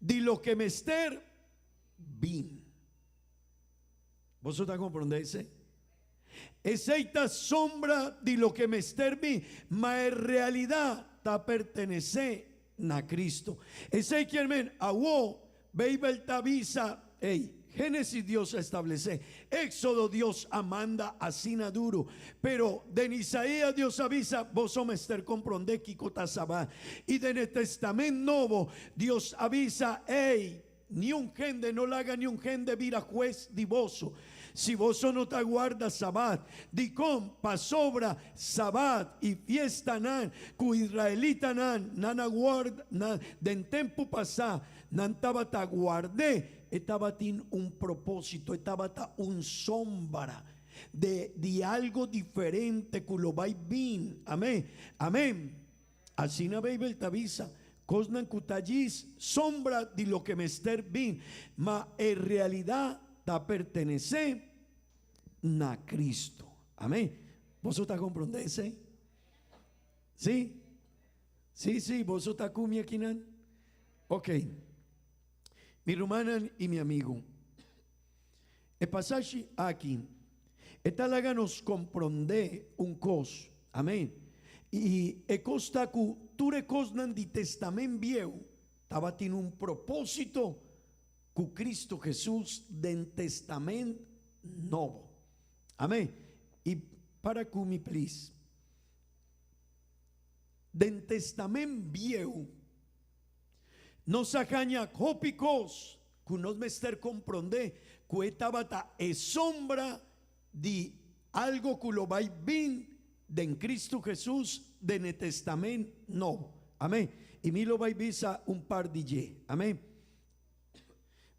di loke mester bin. Boso ta komprondé esei? Esei ta sombra di loke mester bin, ma e realidat ta pertenesé na Cristo. Esei kier men, awó Beibel ta bisa, ey, Génesis Dios a establesé, Éxodo Dios a manda asina duru, pero den Isaías Dios a bisa, boso mester komprondé kiko ta Sabat. I den e Testament Nobo Dios a bisa, ey, Niun hende no laga niun hende bira hues di boso, si boso no ta guarda Sabat. Dikon? Pasobra Sabat i fiestanan ku israelitanan nan a guarda na den tempu pasá, nan tabata guard'é, e tabatin un propósito, e tabata un sombra de di algo diferente ku lo bai bin. Amén. Amén. Asina Beibel ta bisa, Kosnan ku ta djis sombra di loke mester bin, ma e realidat ta pertenesé na Kristu. Amén. Boso ta komprondé esei? Sí? Sí, sí, boso ta ku mi akinan? Ok. Mi rumannan i mi amigu, e pasashi aki e ta laga nos komprondé un kos. Amén. I e kos ta ku tur e kosnan di Testament Bieu tabatin un propósito ku Kristu Hesus den Testament Nobo. Amén. I para ku mi plis. Den Testament Bieu nos a haña hopi kos ku nos mester komprondé. ku e tabata e sombra di algo ku lo bai bin den Kristu Hesus den e Testament Nobo. Amén. I mi lo bai bisa un par di dje. Amén.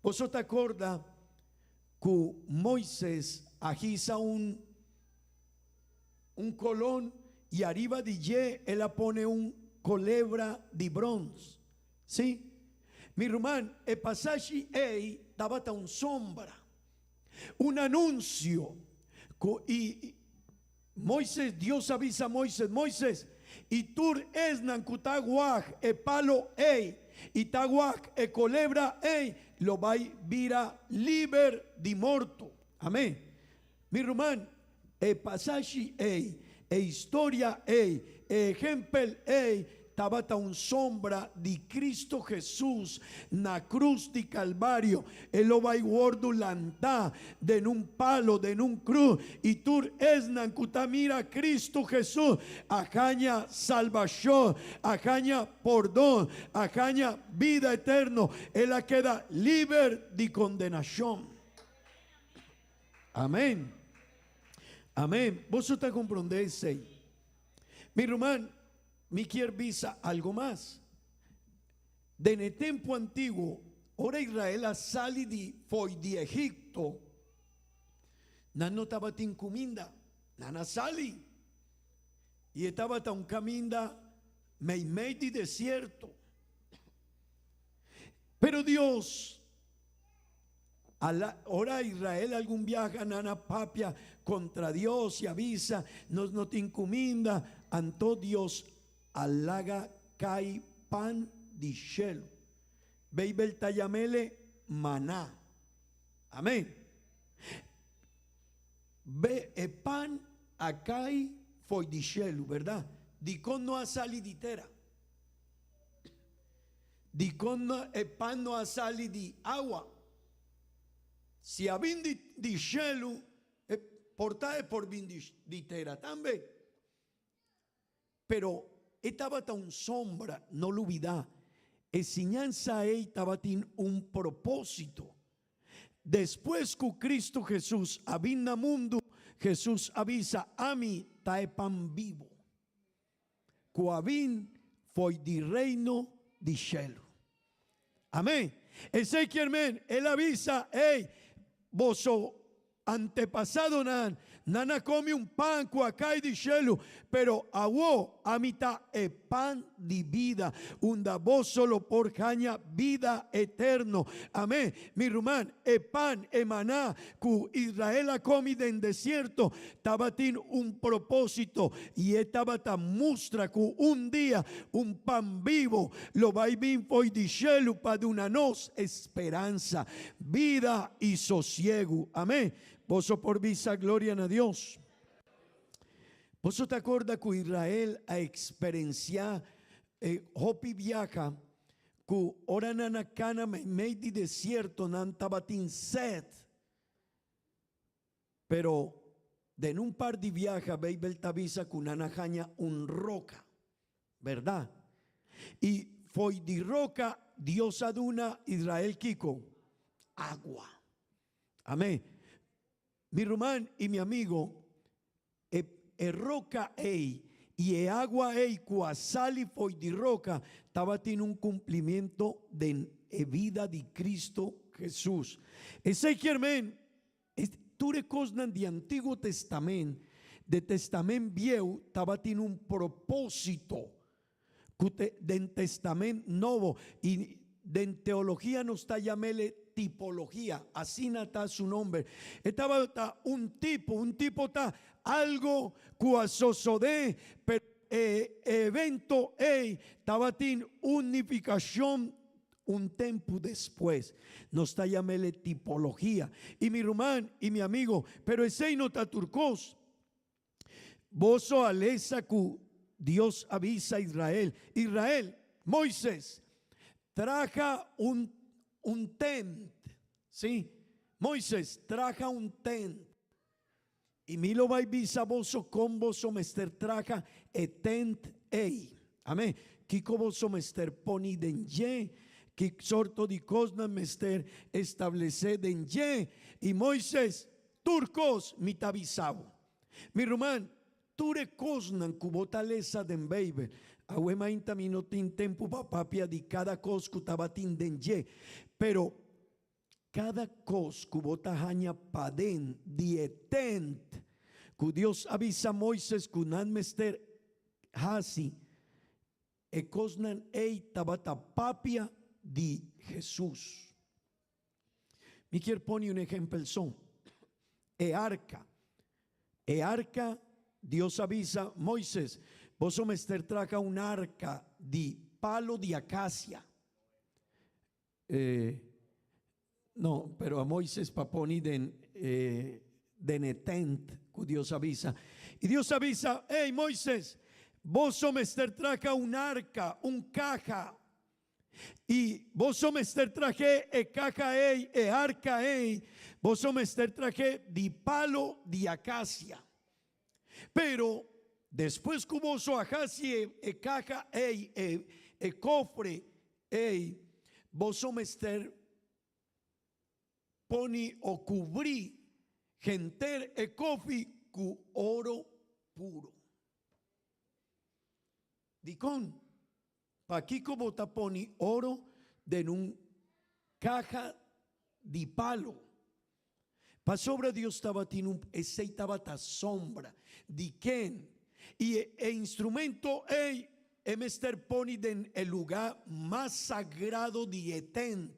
Boso ta korda ku Moises a hisa un un kolon i ariba di dje el a pone un kolebra di brons. Sí, mi ruman, e pasashi ei tabata un sombra, un anunsio ku i Moises, Dios a bisa Moises, Moises, i tur esnan ku ta wak e palo ei i ta wak e kolebra ei lo bai bira liber di morto. Amén. Mi ruman, e pasashi ei, e historia ei, e ehempel ei tabata un sombra di Cristo Jesus na cruz di Calvario. E lo bai wordu lantá den un palo, den un cruz, i tur esnan cu ta mira Cristo Jesus a haña salbacion, a haña pordon, a haña bida eterno. El a keda liber di condenacion. Amén. Amén. Boso ta comprende esey? Mi ruman, mi kier bisa algo mas. Den e tempo antiguo, ora Israel a sali di fo'i di Egipto, nan no tabatin cuminda. Nan a sali y e tabata un caminda meimei di desierto. Pero Dios Ora Israel algun biaha nan a papia kontra Dios i a bisa, Nos no tin kuminda, anto Dios a laga kai pan di shelu. Beibel ta yam'ele maná. Amén. Be, e pan a kai fo'i di shelu, bèrdat? Dikon no a sali di tera? Dikon e pan no a sali di awa? Si a bin di di shelu, e por ta e por bin di di tera tambe. Pero e tabata un sombra, no lubidá, e siñansa ei tabatin un propósito. Despues ku Kristu Hesus a bin na mundu, Hesus a bisa, Ami ta e pan bibu. Ku a bin fo'i di reino di shelu. Amén. Esei kier men, el a bisa, Ey, boso antepasadonan, nan a komi un pan ku a kai di shelu, pero awo ami ta e pan di bida, unda boso lo por haña bida eterno. Amén. Mi ruman, e pan, e maná ku Israel a komi den desierto, tabatin un propósito, i e tabata mustra ku un dia un pan bibo lo bai bin fo'i di shelu pa duna nos speransa, bida i sosiegu. Amén. Boso por bisa gloria na Dios. Boso ta korda ku Israel a eksperensiá e hopi biaha ku ora nan a kana meimei di desierto nan tabatin sèt. Pero den un par di biaha Beibel ta bisa ku nan a haña un roka, bèrdat? I fo'i di roka Dios a duna Israel kiko? Agua. Amén. Mi ruman i mi amigo, e e roka ei i e agua ei ku a sali fo'i di roka tabatin un kumplimiento den e bida di Kristu Hesus. Esei kier men E tur e kosnan di Antiguo Testament, de Testament Bieu tabatin un propósito ku te den Testament Nobo i den teologia nos ta yam'el tipologia, asina ta su nomber. E tabata un tipo, un tipo ta algo ku a sosodé, pero e evento ei tabatin un nifikashon Un tempu despues, nos ta yam'el e tipologia. I mi ruman i mi amigo, pero esei no ta tur kos. Boso a lesa ku Dios a bisa Israel, Israel, Moises, traha un un tent. Sí, Moises, traha un tent. I mi lo bai bisa boso kon boso mester traha e tent ei. Amén. Kiko boso mester poni den dje? Ki sorto di kos nan mester establesé den dje? I Moises, Tur kos mi ta bisa bo. Mi ruman, tur e kosnan ku bo ta lesa den Beibel, awe mainta mi no tin tempu pa papia di kada kos ku tabatin den dje, pero kada kos ku bo ta haña paden di e tent ku Dios a bisa Moises ku nan mester hasi, E kosnan ei tabata papia di Hesus. Mi kier pone un ehempel son. E arka. E arka, Dios a bisa Moises, boso mester traha un arka di palo di akasia. E, no, pero a Moises pa poni den e, den e tent ku Dios a bisa. I Dios a bisa, Ey, Moises, boso mester traha un arka, un kaha. I boso mester trah'é e kaha ei, e arka ei, boso mester trah'é di palo di akasia. Pero, despues ku boso a hasi e, e kaha ei, e, e kofre ei, boso mester pone o kubrí henter e kofi ku oro puro. Dikon? Pakiko bo ta pone oro den un kaha di palo? Pasobra Dios tabatin un, esei tabata sombra di ken, i e instrumento ei e mester pone den e lugá mas sagrado di e tent.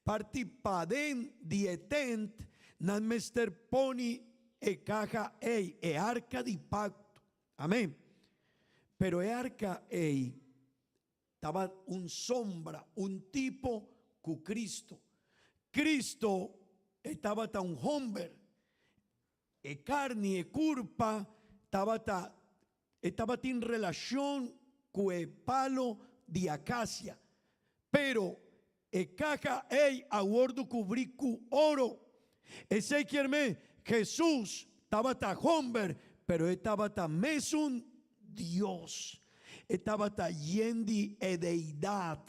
Parti paden di e tent nan mester pone e kaha ei, e arka di pakto. Amén. Pero e arka ei Tabata un sombra, un tipo ku Cristo. Cristo e tabata un homber. E karni, e kurpa tabata, e tabatin relashon ku e palo di akasia. Pero e kaha ei a wordu kubrí ku oro. Esei kier men, Jesus tabata homber, pero e tabata mesun Dios. E tabata yen di e Deidad,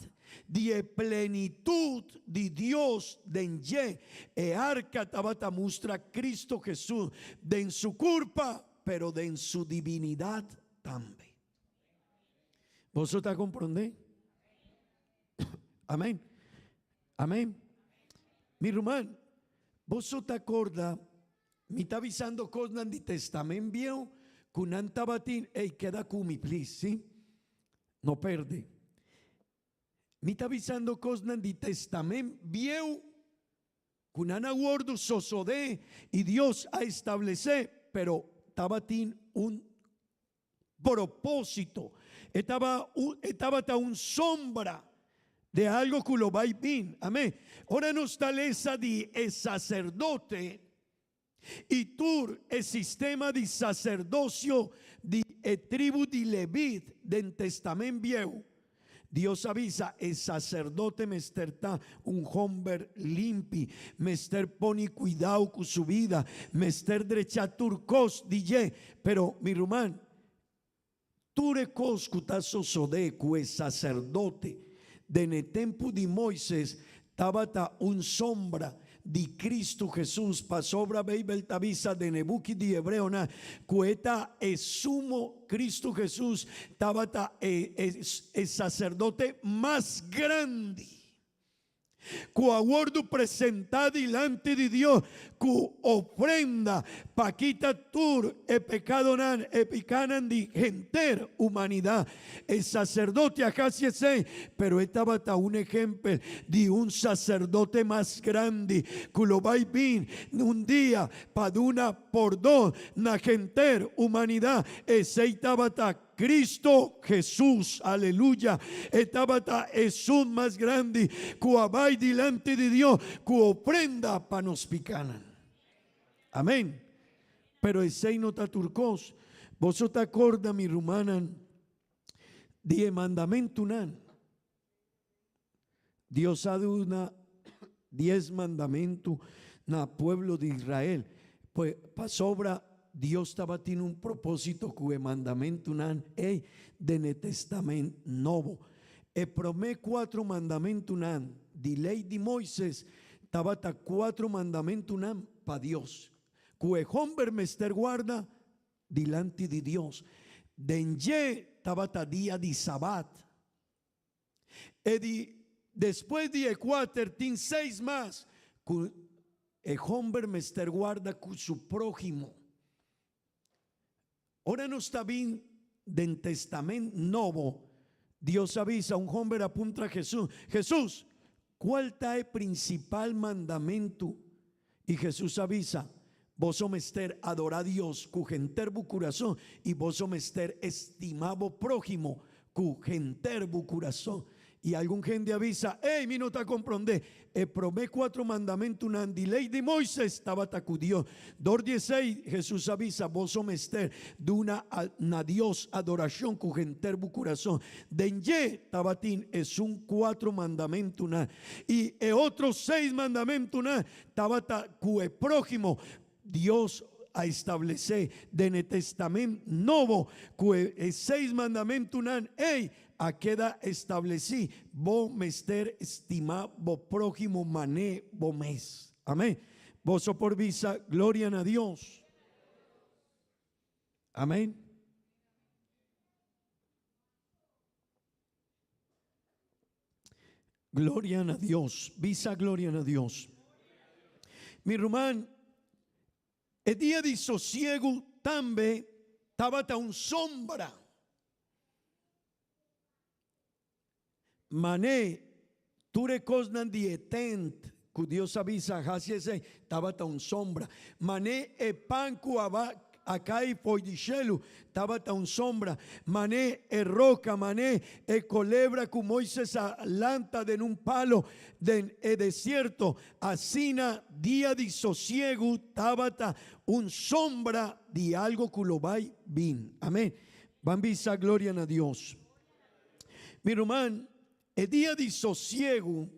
di e plenitut di Dios den dje. E arka tabata mustra Cristo Jesus den su kurpa, pero den su divinidad tambe. Boso ta komprondé? Amén. Amén. Mi ruman, boso ta korda, mi ta bisando kosnan di Testament Bieu ku nan tabatin, ey, keda ku mi, please, sí? No perde. Mi ta bisando kosnan di Testament Bieu ku nan a wordu sosodé i Dios a establesé, pero tabatin un propósito. E taba un, e tabata un sombra de algo ku lo bai bin. Amén. Ora nos ta lesa di e saserdote i tur e sistema di saserdosio di e tribu di Levit den Testament Bieu, Dios a bisa, E saserdote mester ta un homber limpi, mester pone kuidao ku su bida, mester drecha tur kos di dje. Pero, mi ruman, tur e kos ku ta sosodé ku e saserdote den e tempu di Moises tabata un sombra di Cristo Jesus, pasobra Beibel ta bisa den e buki di Hebreonan cu e ta e sumo Cristo Jesus tabata e e sacerdote mas grandi cu a wordo presenta dilanti di Dios cu ofrenda pa kita tur e pecadonan, e picanan di henter humanidad. E saserdote a hasi esei, pero e tabata un ehempel di un saserdote mas grandi ku lo bai bin un dia pa duna pordon na henter humanidat. Esei tabata Cristo Jesus. Aleluya! E tabata esun mas grandi ku a bai dilanti di Dios ku ofrenda pa nos pikanan. Amen. Pero esei no ta tur kos. Boso ta korda, mi rumannan, di e mandamentunan. Dios a duna dies mandamentu na pueblo di Israel. Pues, pasobra Dios tabatin un propósito ku e mandamentunan ei den e Testament Nobo. E promé kuatro mandamentunan di Lei di Moises tabata kuatro mandamentunan pa Dios, ku e hòmber mester warda dilanti di Dios. Den dje tabata dia di Sabat. E di despues di e kuater tin seis mas ku e hòmber mester warda ku su próhimo. Ora nos ta bin den Testament Nobo, Dios a bisa un homber a puntra Jesus, Jesus, cual ta e principal mandamentu? Y Jesus a bisa, Boso mester adora Dios cu henter bo curason y boso mester estima bo próhimo cu henter bo curason. I algun hende a bisa, Ey, mi no ta komprondé. E promé kuatro mandamentunan di Lei di Moises tabata ku Dios. Dor di esei, Hesus a bisa, Boso mester duna na Dios adorashon ku henter bo kurason. Den dje tabatin esun kuatro mandamentunan. I e otro seis mandamentunan tabata ku e próhimo. Dios a establesé den e Testament Nobo ku e seis mandamentunan ei a keda establesí, Bo mester stima bo próhimo mané bo mes. Amén. Boso por bisa, Gloria na Dios. Amén. Gloria na Dios. Bisa gloria na Dios. Mi ruman, e dia di sosiegu tambe tabata un sombra. Mané tur e kosnan di e tent ku Dios a bisa hasi esei tabata un sombra. Mané e pan ku a a kai fo'i di shelu tabata un sombra. Mané e roka, mané e kolebra ku Moises a lanta den un palo den e desierto. Asina dia di sosiegu tabata un sombra di algo ku lo bai bin. Amén. Ban bisa gloria na Dios. Mi ruman, e dia di sosiegu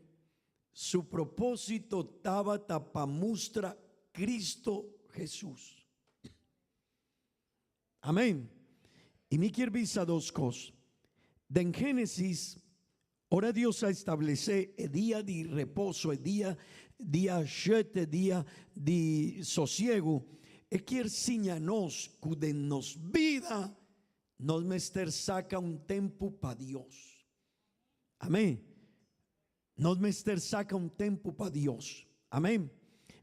su propósito tabata pa mustra Cristo Jesús. Amén. I mi kier bisa dos kos. Den Génesis, ora Dios a establesé e dia di reposo, e dia, dia shete, dia di sosiegu, e kier siña nos ku den nos bida Nos mester saca un tempu pa Dios. Amén. Nos mester saca un tempu pa Dios. Amén.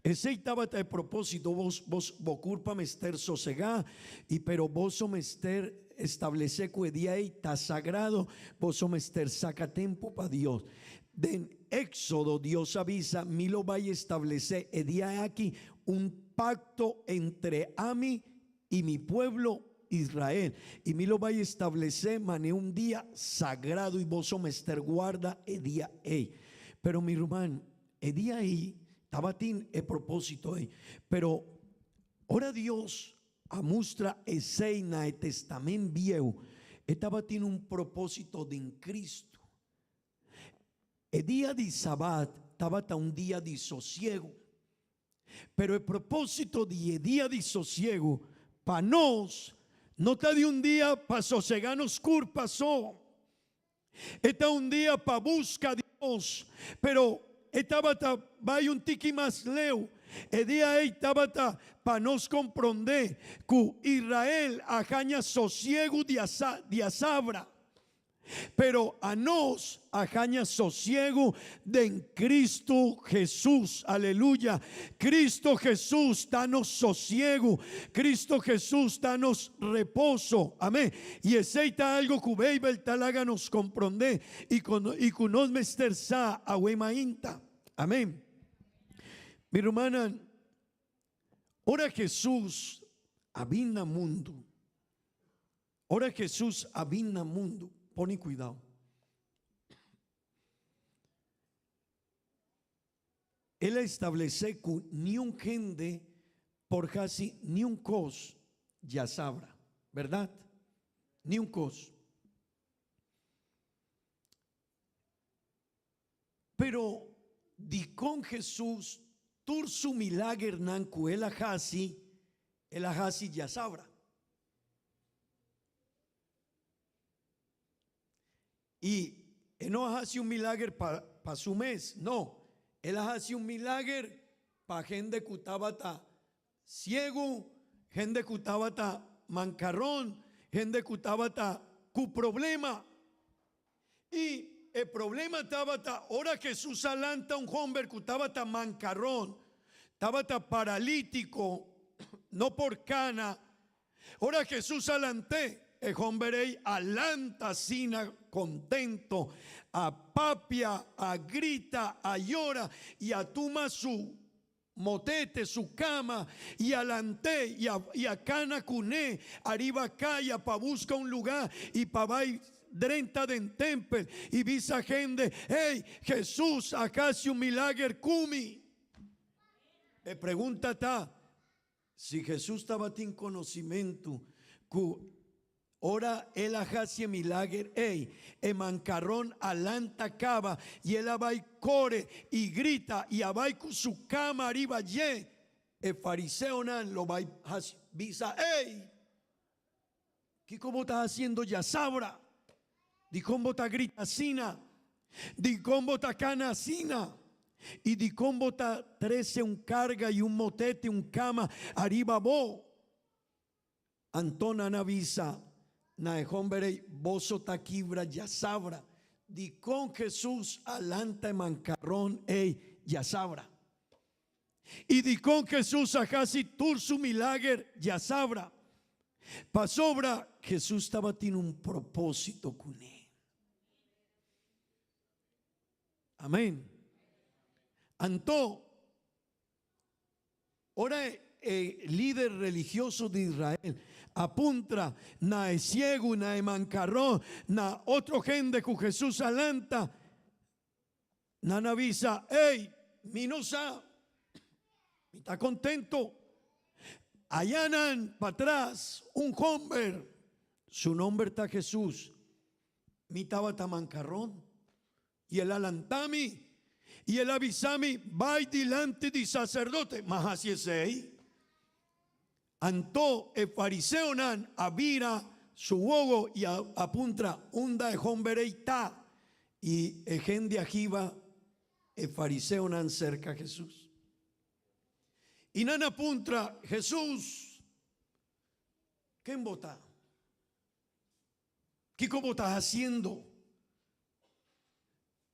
Esey tabata e propósito, bos, bos, bo curpa mester sosegá, y pero boso mester establece cu e dia ey ta sagrado, boso mester saca tempu pa Dios. Den Éxodo Dios a bisa, Mi lo bay establece e dia aki un pacto entre ami i mi pueblo Israel, i mi lo bai establesé manera un dia sagrado i boso mester guarda e dia ei. Pero mi ruman, e dia ei tabatin e propósito ei. Pero ora Dios a mustra esei na e Testament Bieu, e tabatin un propósito den Cristo. E dia di Sabat tabata un dia di sosiego. Pero e propósito di e dia di sosiego pa nos no ta di un dia pa sosegá nos kurpa so. E ta un dia pa buska Dios. Pero e tabata bai un tiki mas leu. E dia ei tabata pa nos komprondé ku Israel a haña sosiegu di asabra. Pero anos a haña sosiegu den Cristo Jesús. Aleluya. Cristo Jesús ta nos sosiegu. Cristo Jesús ta nos reposo. Amén. Y esey ta algo cu Bijbel ta laga nos comprende y cu nos mester sa awe mainta. Amén. Mi rumannan, ora Jesús a bin na mundu, Ora Hesus a bin na mundu, pone kuidau. El a establesé ku niun hende por hasi niun kos djasabra, bèrdat? Niun kos. Pero dikon Hesus tur su milagernan ku el a hasi, el a hasi djasabra? I E no a hasi un milager pa pa su mes, no, el a hasi un milager pa hende ku tabata siegu, hende ku tabata mankaron, hende ku tabata ku problema. I e problema tabata ora Hesus a lanta un homber ku tabata mankaron, tabata paralítiko, no por kana. Ora Hesus a lant'é, e homber ei a lanta asina kontento, a papia, a grita, a yora i a tuma su motete, su kama, i a lant'é i a i a kana kuné ariba kaya pa buska un lugá i pa bai drenta den tempel i bisa hende, Hey, Hesus a hasi un milager ku mi! E pregunta ta, Si Hesus tabatin konosimentu ku ora el a hasi e milager ei, e mankaron a lanta kaba i el a bai kore i grita i a bai ku su kama riba dje, e fariseonan lo bai hasi bisa, Ei! Kiko bo ta hasiendo djasabra? Dikon bo ta grita asina? Dikon bo ta kana asina? I dikon bo ta trese un karga i un motete, un kama ariba bo? Anto nan a bisa na e homber ei, Boso ta kibra djasabra. Dikon Hesus a lanta e mankaron ei djasabra? I dikon Hesus a hasi tur su milager djasabra? Pasobra Hesus tabatin un propósito kuné. Amén. Anto, ora e lider religioso di Israel a puntra na e siegu, na e mankaró, na otro hende ku Hesus a lanta, Nan a bisa, Ey, mi no sa. Mi ta contento. Ayanan patras un homber, su nomber ta Jesús. Mi tabata mancarron y el a lanta mi y el a bisa mi, Bay dilanti di sacerdote. Ma haci esey. Anto e fariseonan a bira su wowo i a puntra, Unda e homber ei ta? I e hende a hiba e fariseonan serka Hesus. I nan a puntra Hesus, Ken bo ta? Kiko bo ta hasiendo?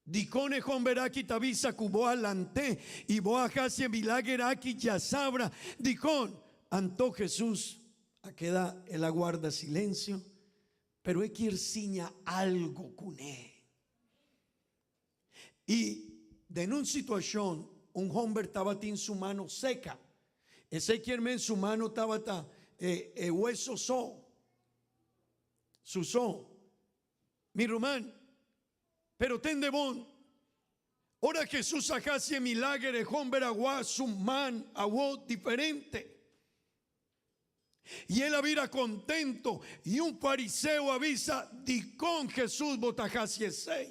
Dikon e homber aki ta bisa ku bo a lant'é i bo a hasi e milager aki djasabra? Dikon? Anto Hesus a keda, el a guarda silensio, pero e kier siña algu kuné. I den un situashon, un homber tabatin su mano seka. Esei kier men su mano tabata e hueso so, su so. Mi ruman, pero tende bon, ora Hesus a hasi e milager e homber a wak su man awo diferente. I el a bira kontento, i un fariseo a bisa, Dikon Hesus bo ta hasi esei?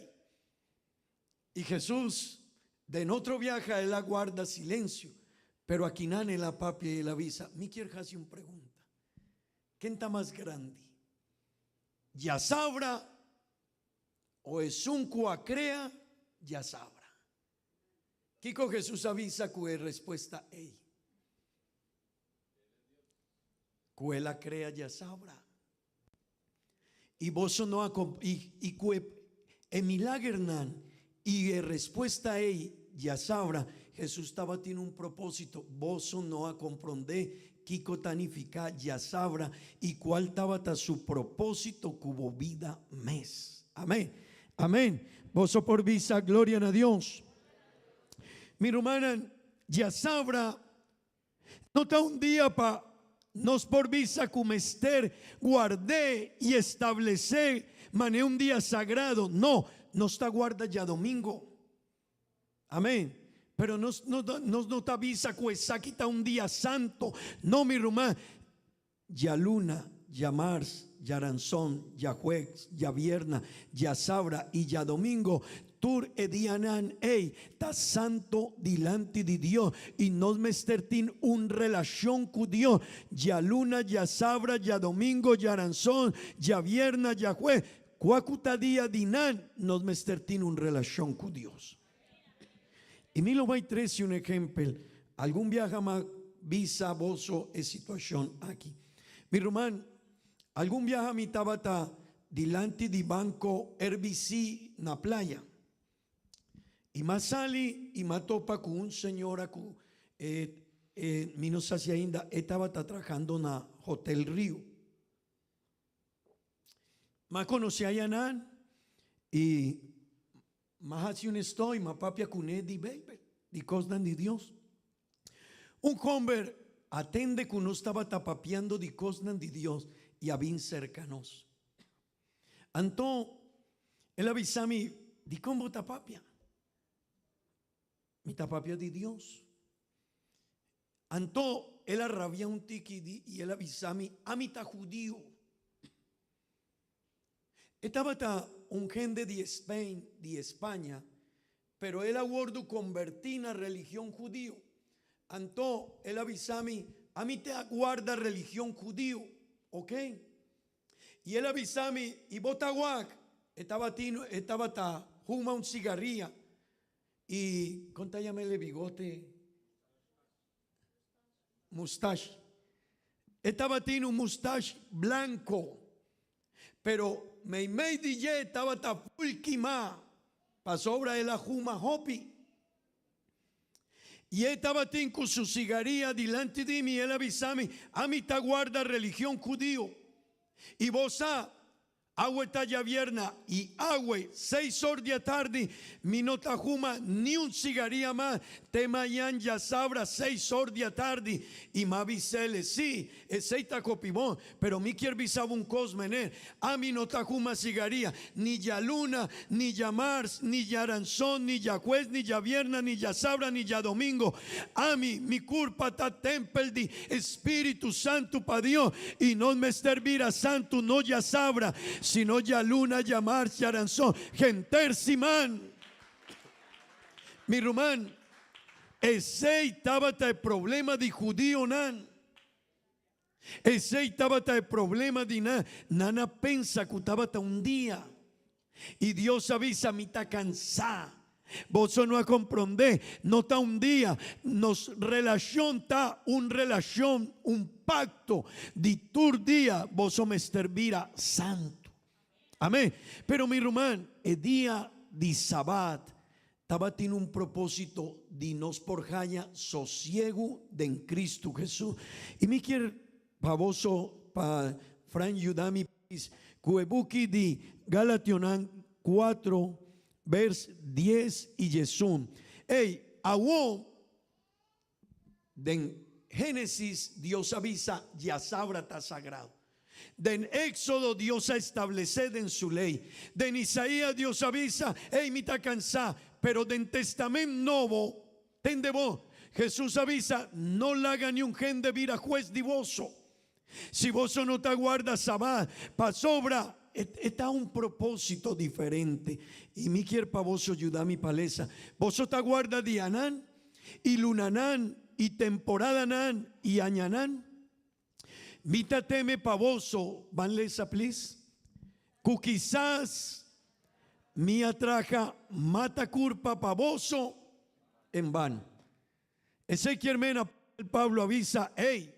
I Hesus, den otro biaha el a guarda silensio, pero akinan el a papia i el a bisa, Mi kier hasi un pregunta, Ken ta mas grandi, djasabra o esun ku a krea djasabra? Kiko Hesus a bisa ku e respuesta ei? Ku el a krea djasabra. I boso no a i, i ku e, e milagernan i e respuesta ei djasabra, Hesus tabatin un propósito. Boso no a komprondé kiko ta nifiká djasabra i kual tabata su propósito ku bo bida mes. Amén. Amén. Boso por bisa gloria na Dios. Mi rumannan, djasabra No ta un dia pa nos por bisa ku mester guard'é i establesé manera un dia sagrado. No, nos ta guarda djadomingo. Amén. Pero nos no nos no ta bisa ku esaki ta un dia santo. No, mi ruman. Djaluna, djamars, djaranson, djajuegs, djabierna, djasabra i djadomingo, tur e dianan ei ta santo dilanti di Dios i nos mester tin un relashon ku Dios. Djaluna, djasabra, djadomingo, djaranson, djabierna, djajuegs. Kua ku ta dia di nan, nos mester tin un relashon ku Dios. I mi lo bai trese un ehempel. Algun biaha m'a bisa boso e situashon aki. Mi ruman, algun biaha mi tabata dilanti di banko RBC na Playa. I m'a sali i m'a topa ku un señora ku e e mi no sa si ainda e tabata trahando na Hotel Rio. M'a konosé ayanan i m'a hasi un estoy, m'a papia kuné di Beibel, di kosnan di Dios. Un hòmber a tende ku nos tabata papiando di kosnan di Dios i a bin serka nos. Anto el a bisa mi, Dikon bo ta papia? Mi ta papia di Dios. Anto el a rabia un tiki di i el a bisa mi, Ami ta hudiu. E tabata un hende di Spain, di España, pero el a wordu kombertí na religion hudiu. Anto el a bisa mi, Ami te a guarda religion hudiu, ok? I el a bisa mi, I bo ta wak? E tabatin, e tabata huma un sigaria. I kon ta yama el e bigote? Mustash. E tabatin un mustash blanko, pero meimei di dje tabata ful kimá pasobra el a huma hopi. I e tabatin ku su sigaria dilanti di mi, el a bisa mi, Ami ta guarda religion hudiu. I bo sa, Awe ta djavierna i awe seis or di atardi mi no ta huma ni un sigaria mas te mañan djasabra seis or di atardi. I m'a bis'el, Si, esei ta kopi bon, pero mi kier bisa bo un kos, meneer, ami no ta huma sigaria ni djaluna, ni djamars, ni djaranson, ni djahues, ni djavierna, ni djasabra, ni djadomingo. Ami, mi kurpa ta tempel di Spiritu Santu pa Dios, i nos mester bira santu no djasabra, sino djaluna, djamars, djaranson, henter siman. Mi ruman, esei tabata e problema di hudionan. Esei tabata e problema di nan. Nan a pensa ku tabata un dia. I Dios a bisa, Mi ta kansá. Boso no a komprondé, no ta un dia. Nos relashon ta un relashon, un pakto di tur dia. Boso mester bira santu. Amén. Pero mi ruman, e dia di Sabat tabatin un propósito di nos por haña sosiegu den Cristo Jesús. I mi kier pa boso, pa Fran yuda mi please, ku e buki di Galationan 4 vers 10 i 11. Ey, awo Den Génesis, Dios a bisa, Djasabra ta sagrado. Den Éxodo, Dios a establesé den su ley. Den Isaías, Dios a bisa, Ey, mi ta cansá. Pero den Testament Nobo, tende bo, Jesús a bisa, No laga niun hende bira hues di boso. Si boso no ta guarda Sabat, pasobra e ta un propósito diferente. I mi kier pa boso yuda mi pa lesa. Boso ta guarda dianan, i lunanan, i temporadanan, i añanan? Mi ta teme pa boso, ban lesa please, ku kisas mi a traha mata kurpa pa boso en bano. Esei kier mena Pablo a bisa, Ey,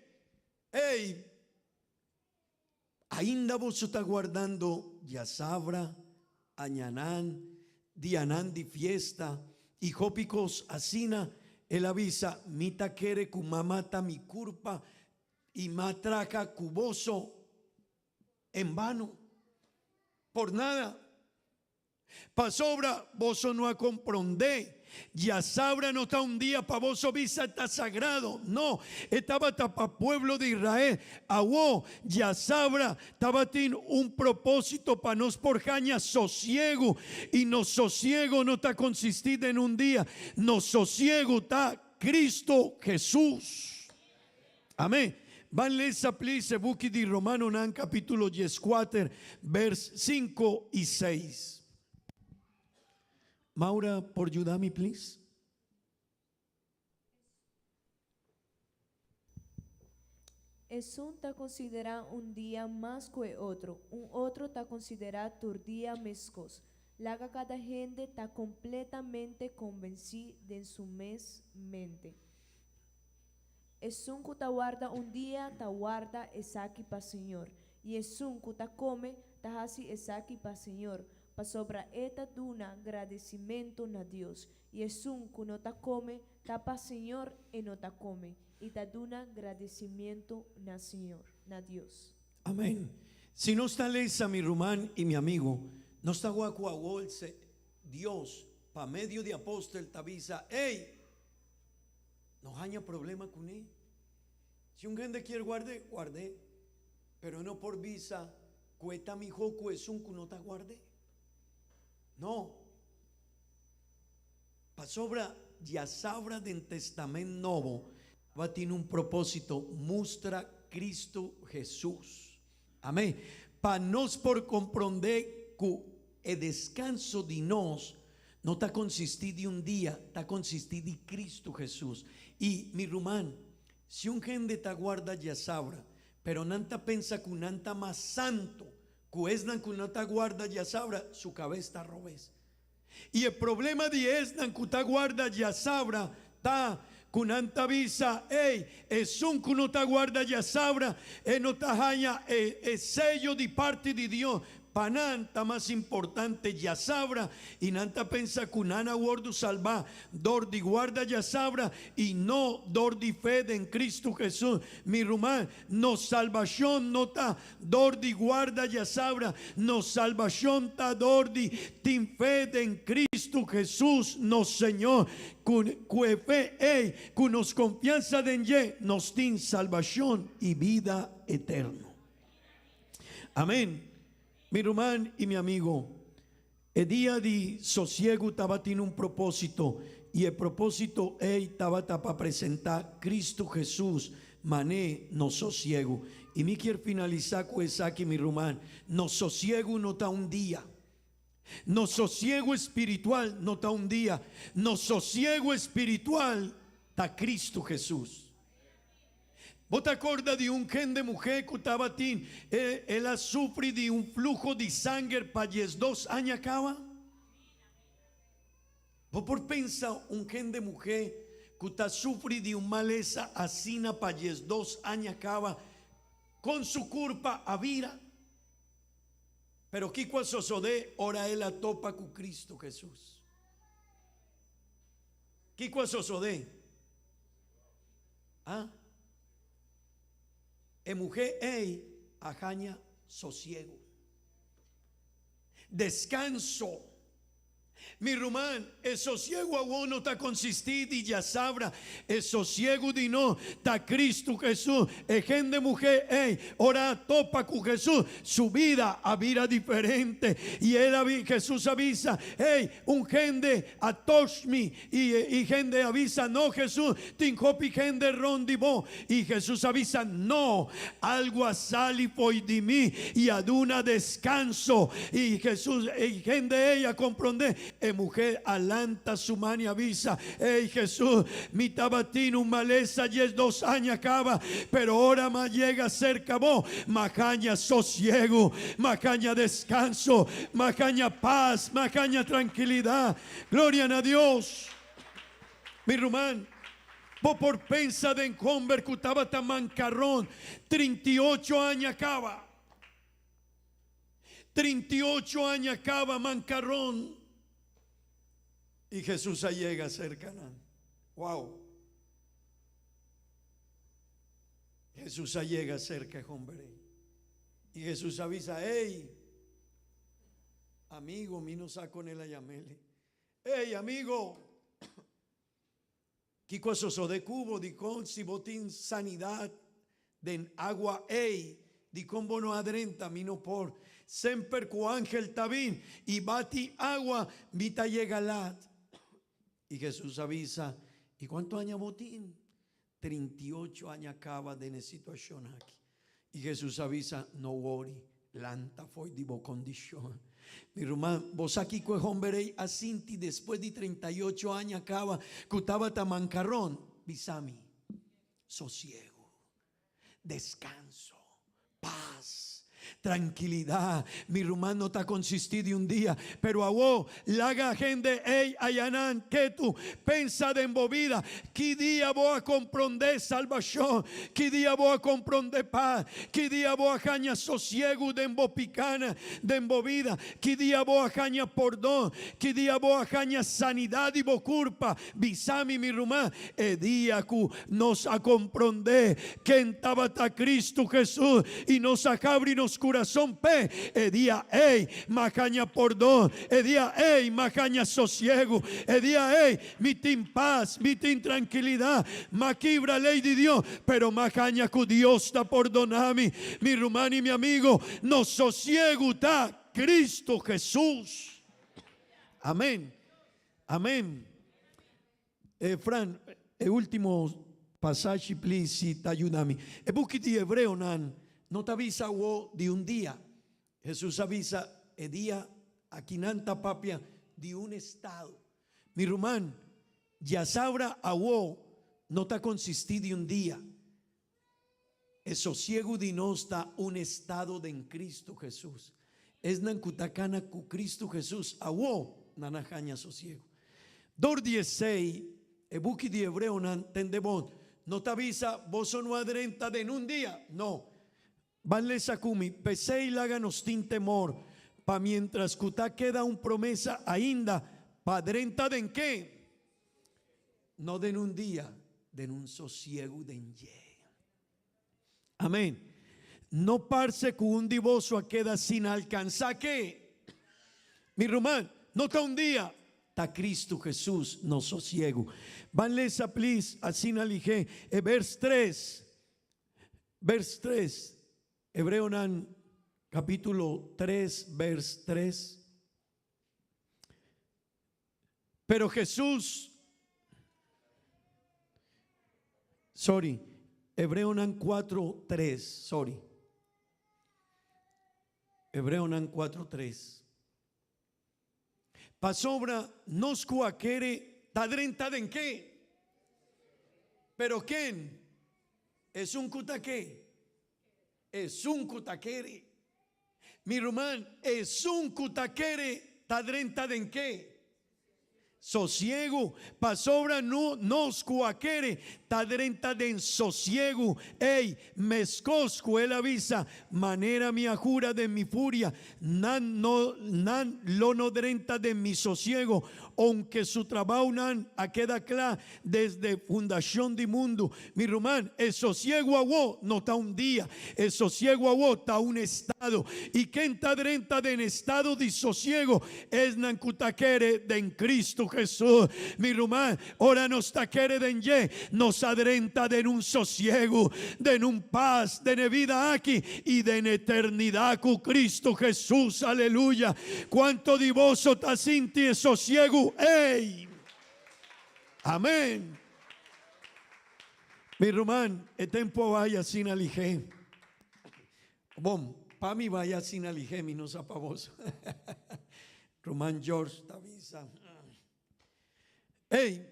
Ey, ainda boso ta guardando djasabra, añanan, dianan di fiesta i hopi kos asina? El a bisa, Mi ta kere ku mama ta mi kurpa i m'a traha ku boso en bano, por nada. Pasobra boso no a komprondé, djasabra no ta un dia pa boso bisa ta sagrado, no, e tabata pa pueblo di Israel. Awó, djasabra tabatin un propósito pa nos por haña sosiegu, i nos sosiego no ta konsistí den un dia, nos sosiegu ta Cristo Jesús. Amén. Ban lesa please e buki di Romanonan capítulo 14 vers 5 i 6. Maura por yuda mi please? Esun ta konsiderá un dia mas ku e otro, un otro ta konsiderá tur dia meskos. Laga kada hende ta kompletamente konvensí den su mes mente. Esun ku ta warda un dia, ta warda esaki pa Señor, i esun ku ta kome, ta hasi esaki pa Señor, pasobra e ta duna gradesimentu na Dios. I esun ku no ta kome, ta pa Señor e no ta kome, i ta duna gradesimentu na Señor, na Dios. Amén. Si nos ta lesa, mi ruman i mi amigo, nos ta wak ku awor Dios pa medio di apostel ta bisa, Ey! No haña problema kuné. Si un hende kier guard'é, guard'é. Pero e no por bisa ku e ta mihó ku esun ku no ta guard'é. No. Pasobra djasabra den Testament Nobo tabatin un propósito, mustra Cristo Jesús. Amén. Pa nos por komprondé ku e deskanso di nos no ta konsistí di un dia, ta konsistí di Cristo Jesús. I, mi ruman, si un hende ta guarda djasabra, pero nan ta pensa ku nan ta mas santu ku esnan ku no ta guarda djasabra, su kabes ta robes. I e problema di esnan ku ta guarda djasabra ta ku nan ta bisa, Ey, esun ku no ta guarda djasabra, e no ta haña e e seyo di parti di Dios. Pa nan ta mas importante djasabra i nan ta pensa ku nan a wòrdu salbá dor di guarda djasabra i no dor di fe den Kristu Hesus. Mi ruman, nos salbashon no ta Dor di guarda djasabra, nos salbashon ta dor di tin fe den Kristu Hesus, nos Señor. Ku ku e fe ei, ku nos konfiansa den dje, nos tin salbashon i bida eterno. Amen. Mi ruman i mi amigo, e dia di sosiegu tabatin un propósito, i e propósito ei tabata pa presentá Kristu Hesus man'é nos sosiegu. I mi kier finalisá ku esaki, mi ruman, nos sosiegu no ta un dia. Nos sosiegu espiritual no ta un dia. Nos sosiegu espiritual ta Kristu Hesus. Bo ta corda di un hende muhé cu tabatin e el a sufri di un fluho di sanger pa diesdos aña caba? Bo por pensa un hende muhé cu ta sufri di un malesa asina pa diesdos aña caba con su curpa a bira? Pero kico a sosodé ora el a topa cu Cristo Jesús? Kico a sosodé? A E muhé ei a haña sosiegu. Deskanso. Mi ruman, e sosiegu awor no ta konsistí di djasabra. E sosiegu di no ta Kristu Hesus. E hende muhé ei, ora a topa ku Hesus, su bida a bira diferente. I el a Hesus a bisa, Ei, un hende a touch mi. I e hende a bisa, No, Hesus, tin hopi hende rond di bo. I Hesus a bisa, No, algu a sali fo'i di mi i a duna deskanso. I Hesus, e hende ei a komprondé. E muhé a lanta su man i a bisa, Ei, Hesus, mi tabatin un malesa diesdos aña kaba, pero ora m'a yega serka bo, m'a haña sosiegu, m'a haña deskanso, m'a haña pas, m'a haña trankilidat. Gloria na Dios! Mi ruman, bo por pensa den homber ku tabata mankaron 38 aña kaba. 38 aña kaba mankaron. I Jesus a yega serka nan. Wow! Jesus a yega serka e homber ei. I Jesus a bisa, Ey! Amigo, mi no sa con el a yam'ele. Ey, amigo! Kiko a sosode ku bo? Dikon si bo tin sanidad den agua ey, dikon bo no a drenta? Mi no por. Semper ku angel ta bin i bati agua, mi ta yega lat. I Jesus a bisa, I kuantu aña bo tin? 38 aña kaba den e situashon aki. I Hesus a bisa, No wori, lanta fo'i di bo kondishon. Mi ruman, bo sa kiko e homber ei a sinti despues di 38 aña kaba ku tabata mankaron? Bisa mi, sosiegu. Deskanso, pas, trankilidat. Mi ruman no ta konsistí di un dia, pero awó laga hende ei ayanan ketu pensa den bo bida. Ki dia bo a komprondé salbashon? Ki dia bo a komprondé pas? Ki dia bo a haña sosiegu den bo pikánan, den bo bida? Ki dia bo a haña pordon? Ki dia bo a haña sanidat di bo kurpa? Bisa mi, mi ruman, e dia ku nos a komprondé ken tabata Kristu Hesus i nos a habri nos kurason p'e, e dia ei m'a haña pordon, e dia ei m'a haña sosiegu, e dia ei mi tin pas, mi tin trankilidat. M'a kibra lei di Dios, pero m'a haña ku Dios ta pordoná mi. Mi ruman i mi amigo, nos sosiegu ta Kristu Hesus. Amén. Amén. Eh, Fran, e ultimo pasashi please si ta yuda mi. E buki di Hebreonan no ta bisa awo di un dia. Hesus a bisa e dia aki nan ta papia di un estado. Mi ruman, djasabra awo no ta consisti di un dia. E sosiegu di nos ta un estado den Cristo Jesus. Esnan cu ta cana cu Cristo Jesus awo nan a haña sosiegu. Dor di esey, e buki di Hebreonan tende bon, no ta bisa boso no a drenta den un dia, no. Ban lesa cu mi, P'esey laga nos tin temor, pa mientras cu ta keda un promesa ainda pa drenta den ke? No den un dia, den un sosiegu den dje. Amén. No parse ku un di boso a keda sin alkansá ke? Mi ruman, no ta un dia, ta Kristu Hesus nos sosiegu. Ban lesa plis, asina lihé, e bers tres. Bers tres. Hebreonan kapítulo tres, bers tres. Pero Jesús, sorry, Hebreonan 4, 3, sorry. Hebreonan 4, 3. Pasobra nos ku a kere ta drenta den ke? Pero ken? Esun ku ta ke? Esun ku ta kere. Mi ruman, esun ku ta kere ta drenta den ke? Sosiegu, pasobra no nos ku a kere ta drenta den sosiegu. Ey, meskos ku el a bisa, Manera mi a hura den mi furia, nan no, nan lo no drenta den mi sosiego, ounke su trabounan a keda kla Desde fundacion di mundu, mi ruman, e sosiego awo no ta un dia, e sosiego awo ta un estado. I ken ta drenta den estado di sosiego? Esnan cu ta kere den Cristo Jesus. Mi ruman, ora nos ta kere den dje, nos a drenta den un sosiego, den un pas den e bida aki i den eternidad cu Cristo Jesus. Aleluya! Cuanto di boso ta sinti e sosiego ey? Amén. Mi ruman, e tempo a bai asina lihé. Bon, pa mi bai asina lihé, mi no sa pa boso. Ruman George ta bisa. Ey,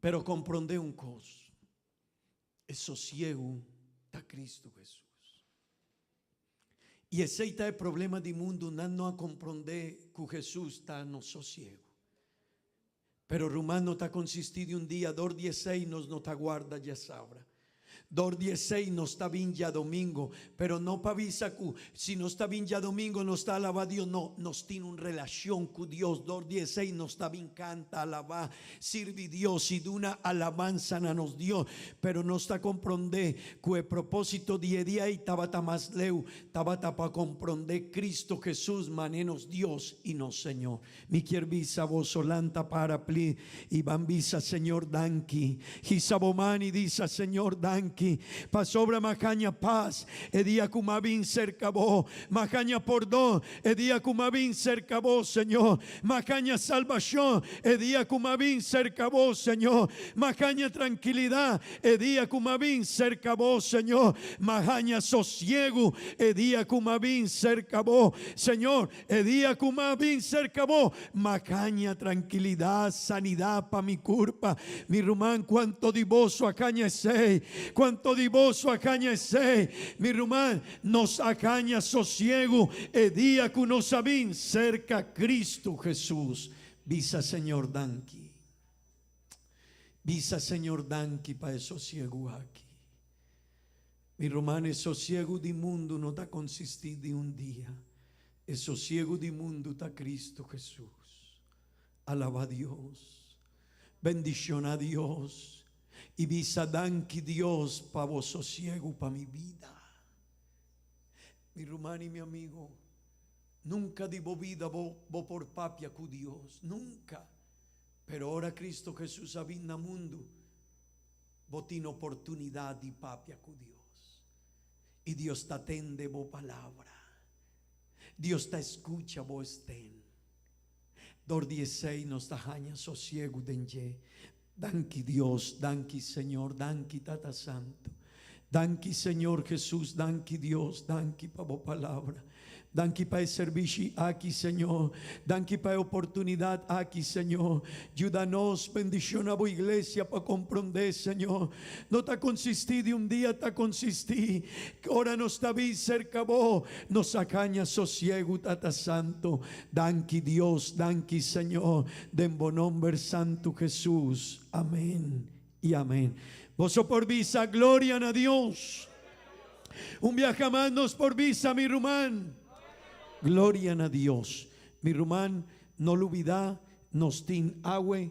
pero comprende un cos. E sosiegu ta Cristo Jesús. I esei ta e problema di mundu, nan no a komprondé ku Hesus ta nos sosiegu. Pero ruman no ta konsistí di un dia, dor di esei nos no ta guarda djasabra. Dor di esei nos ta bin djadomingo, pero no pa bisa ku si nos ta bin djadomingo nos ta alabá Dios, no, nos tin un relashon ku Dios, dor di esei nos ta bin kanta, alabá, sirbi Dios i duna alabansa na nos Dios. Pero nos ta komprondé Ku e propósito di e dia ei tabata mas leu, tabata pa komprondé Cristo Jesús man'é nos Dios i nos Señor. Mi kier bisa boso lanta para pli i ban bisa Señor danki. Hisa bo man i bisa Señor danki pasobra m'a haña pas e dia ku m'a bin serka bo, m'a haña pordon e dia ku m'a bin serka bo, Señor, m'a haña salbashon e dia ku m'a bin serka bo, Señor, m'a haña trankilidat E dia ku m'a bin serka bo, Señor, m'a haña sosiegu. E dia ku m'a bin serka bo, Señor, e dia ku m'a bin serka bo, m'a haña trankilidat, sanidat pa mi kurpa. Mi ruman, kuantu di boso a haña esei? Kuantu. Kuantu di boso a haña esei? Mi ruman, nos a haña sosiegu e dia ku nos a bin serka Kristu Hesus. Bisa Señor danki. Bisa Señor danki pa e sosiegu aki. Mi ruman, e sosiegu di mundu no ta konsistí di un dia. E sosiegu di mundu ta Kristu Hesus. Alabá Dios. Bendishoná Dios. I bisa danki Dios pa bo sosiegu pa mi bida. Mi ruman i mi amigo, nunka di bo bida bo bo por papia ku Dios. Nunka. Pero ora Kristu Hesus a bin na mundu, Bo tin oportunidat di papia ku Dios, i Dios ta tende bo palabra. Dios ta skucha bo stem. Dor di esei nos ta haña sosiegu den dje. Danki Dios, danki Señor, danki Tata Santu. Danki Señor Jesus, danki Dios, danki pa bo palabra. Danki pa e servishi aki, Señor. Danki pa e oportunidad aki, Señor. Yuda nos, bendiciona bo iglesia pa comprende, Señor. No ta consisti di un dia, ta consisti ora nos ta bin cerca bo, nos a haña sosiegu, Tata Santo. Danki Dios, danki Señor, den bo nomber santo Jesus. Amen y amen. Boso por bisa gloria na Dios. Un biaha mas nos por bisa, mi ruman. Gloria na Dios. Mi ruman, no lubida, nos tin awe.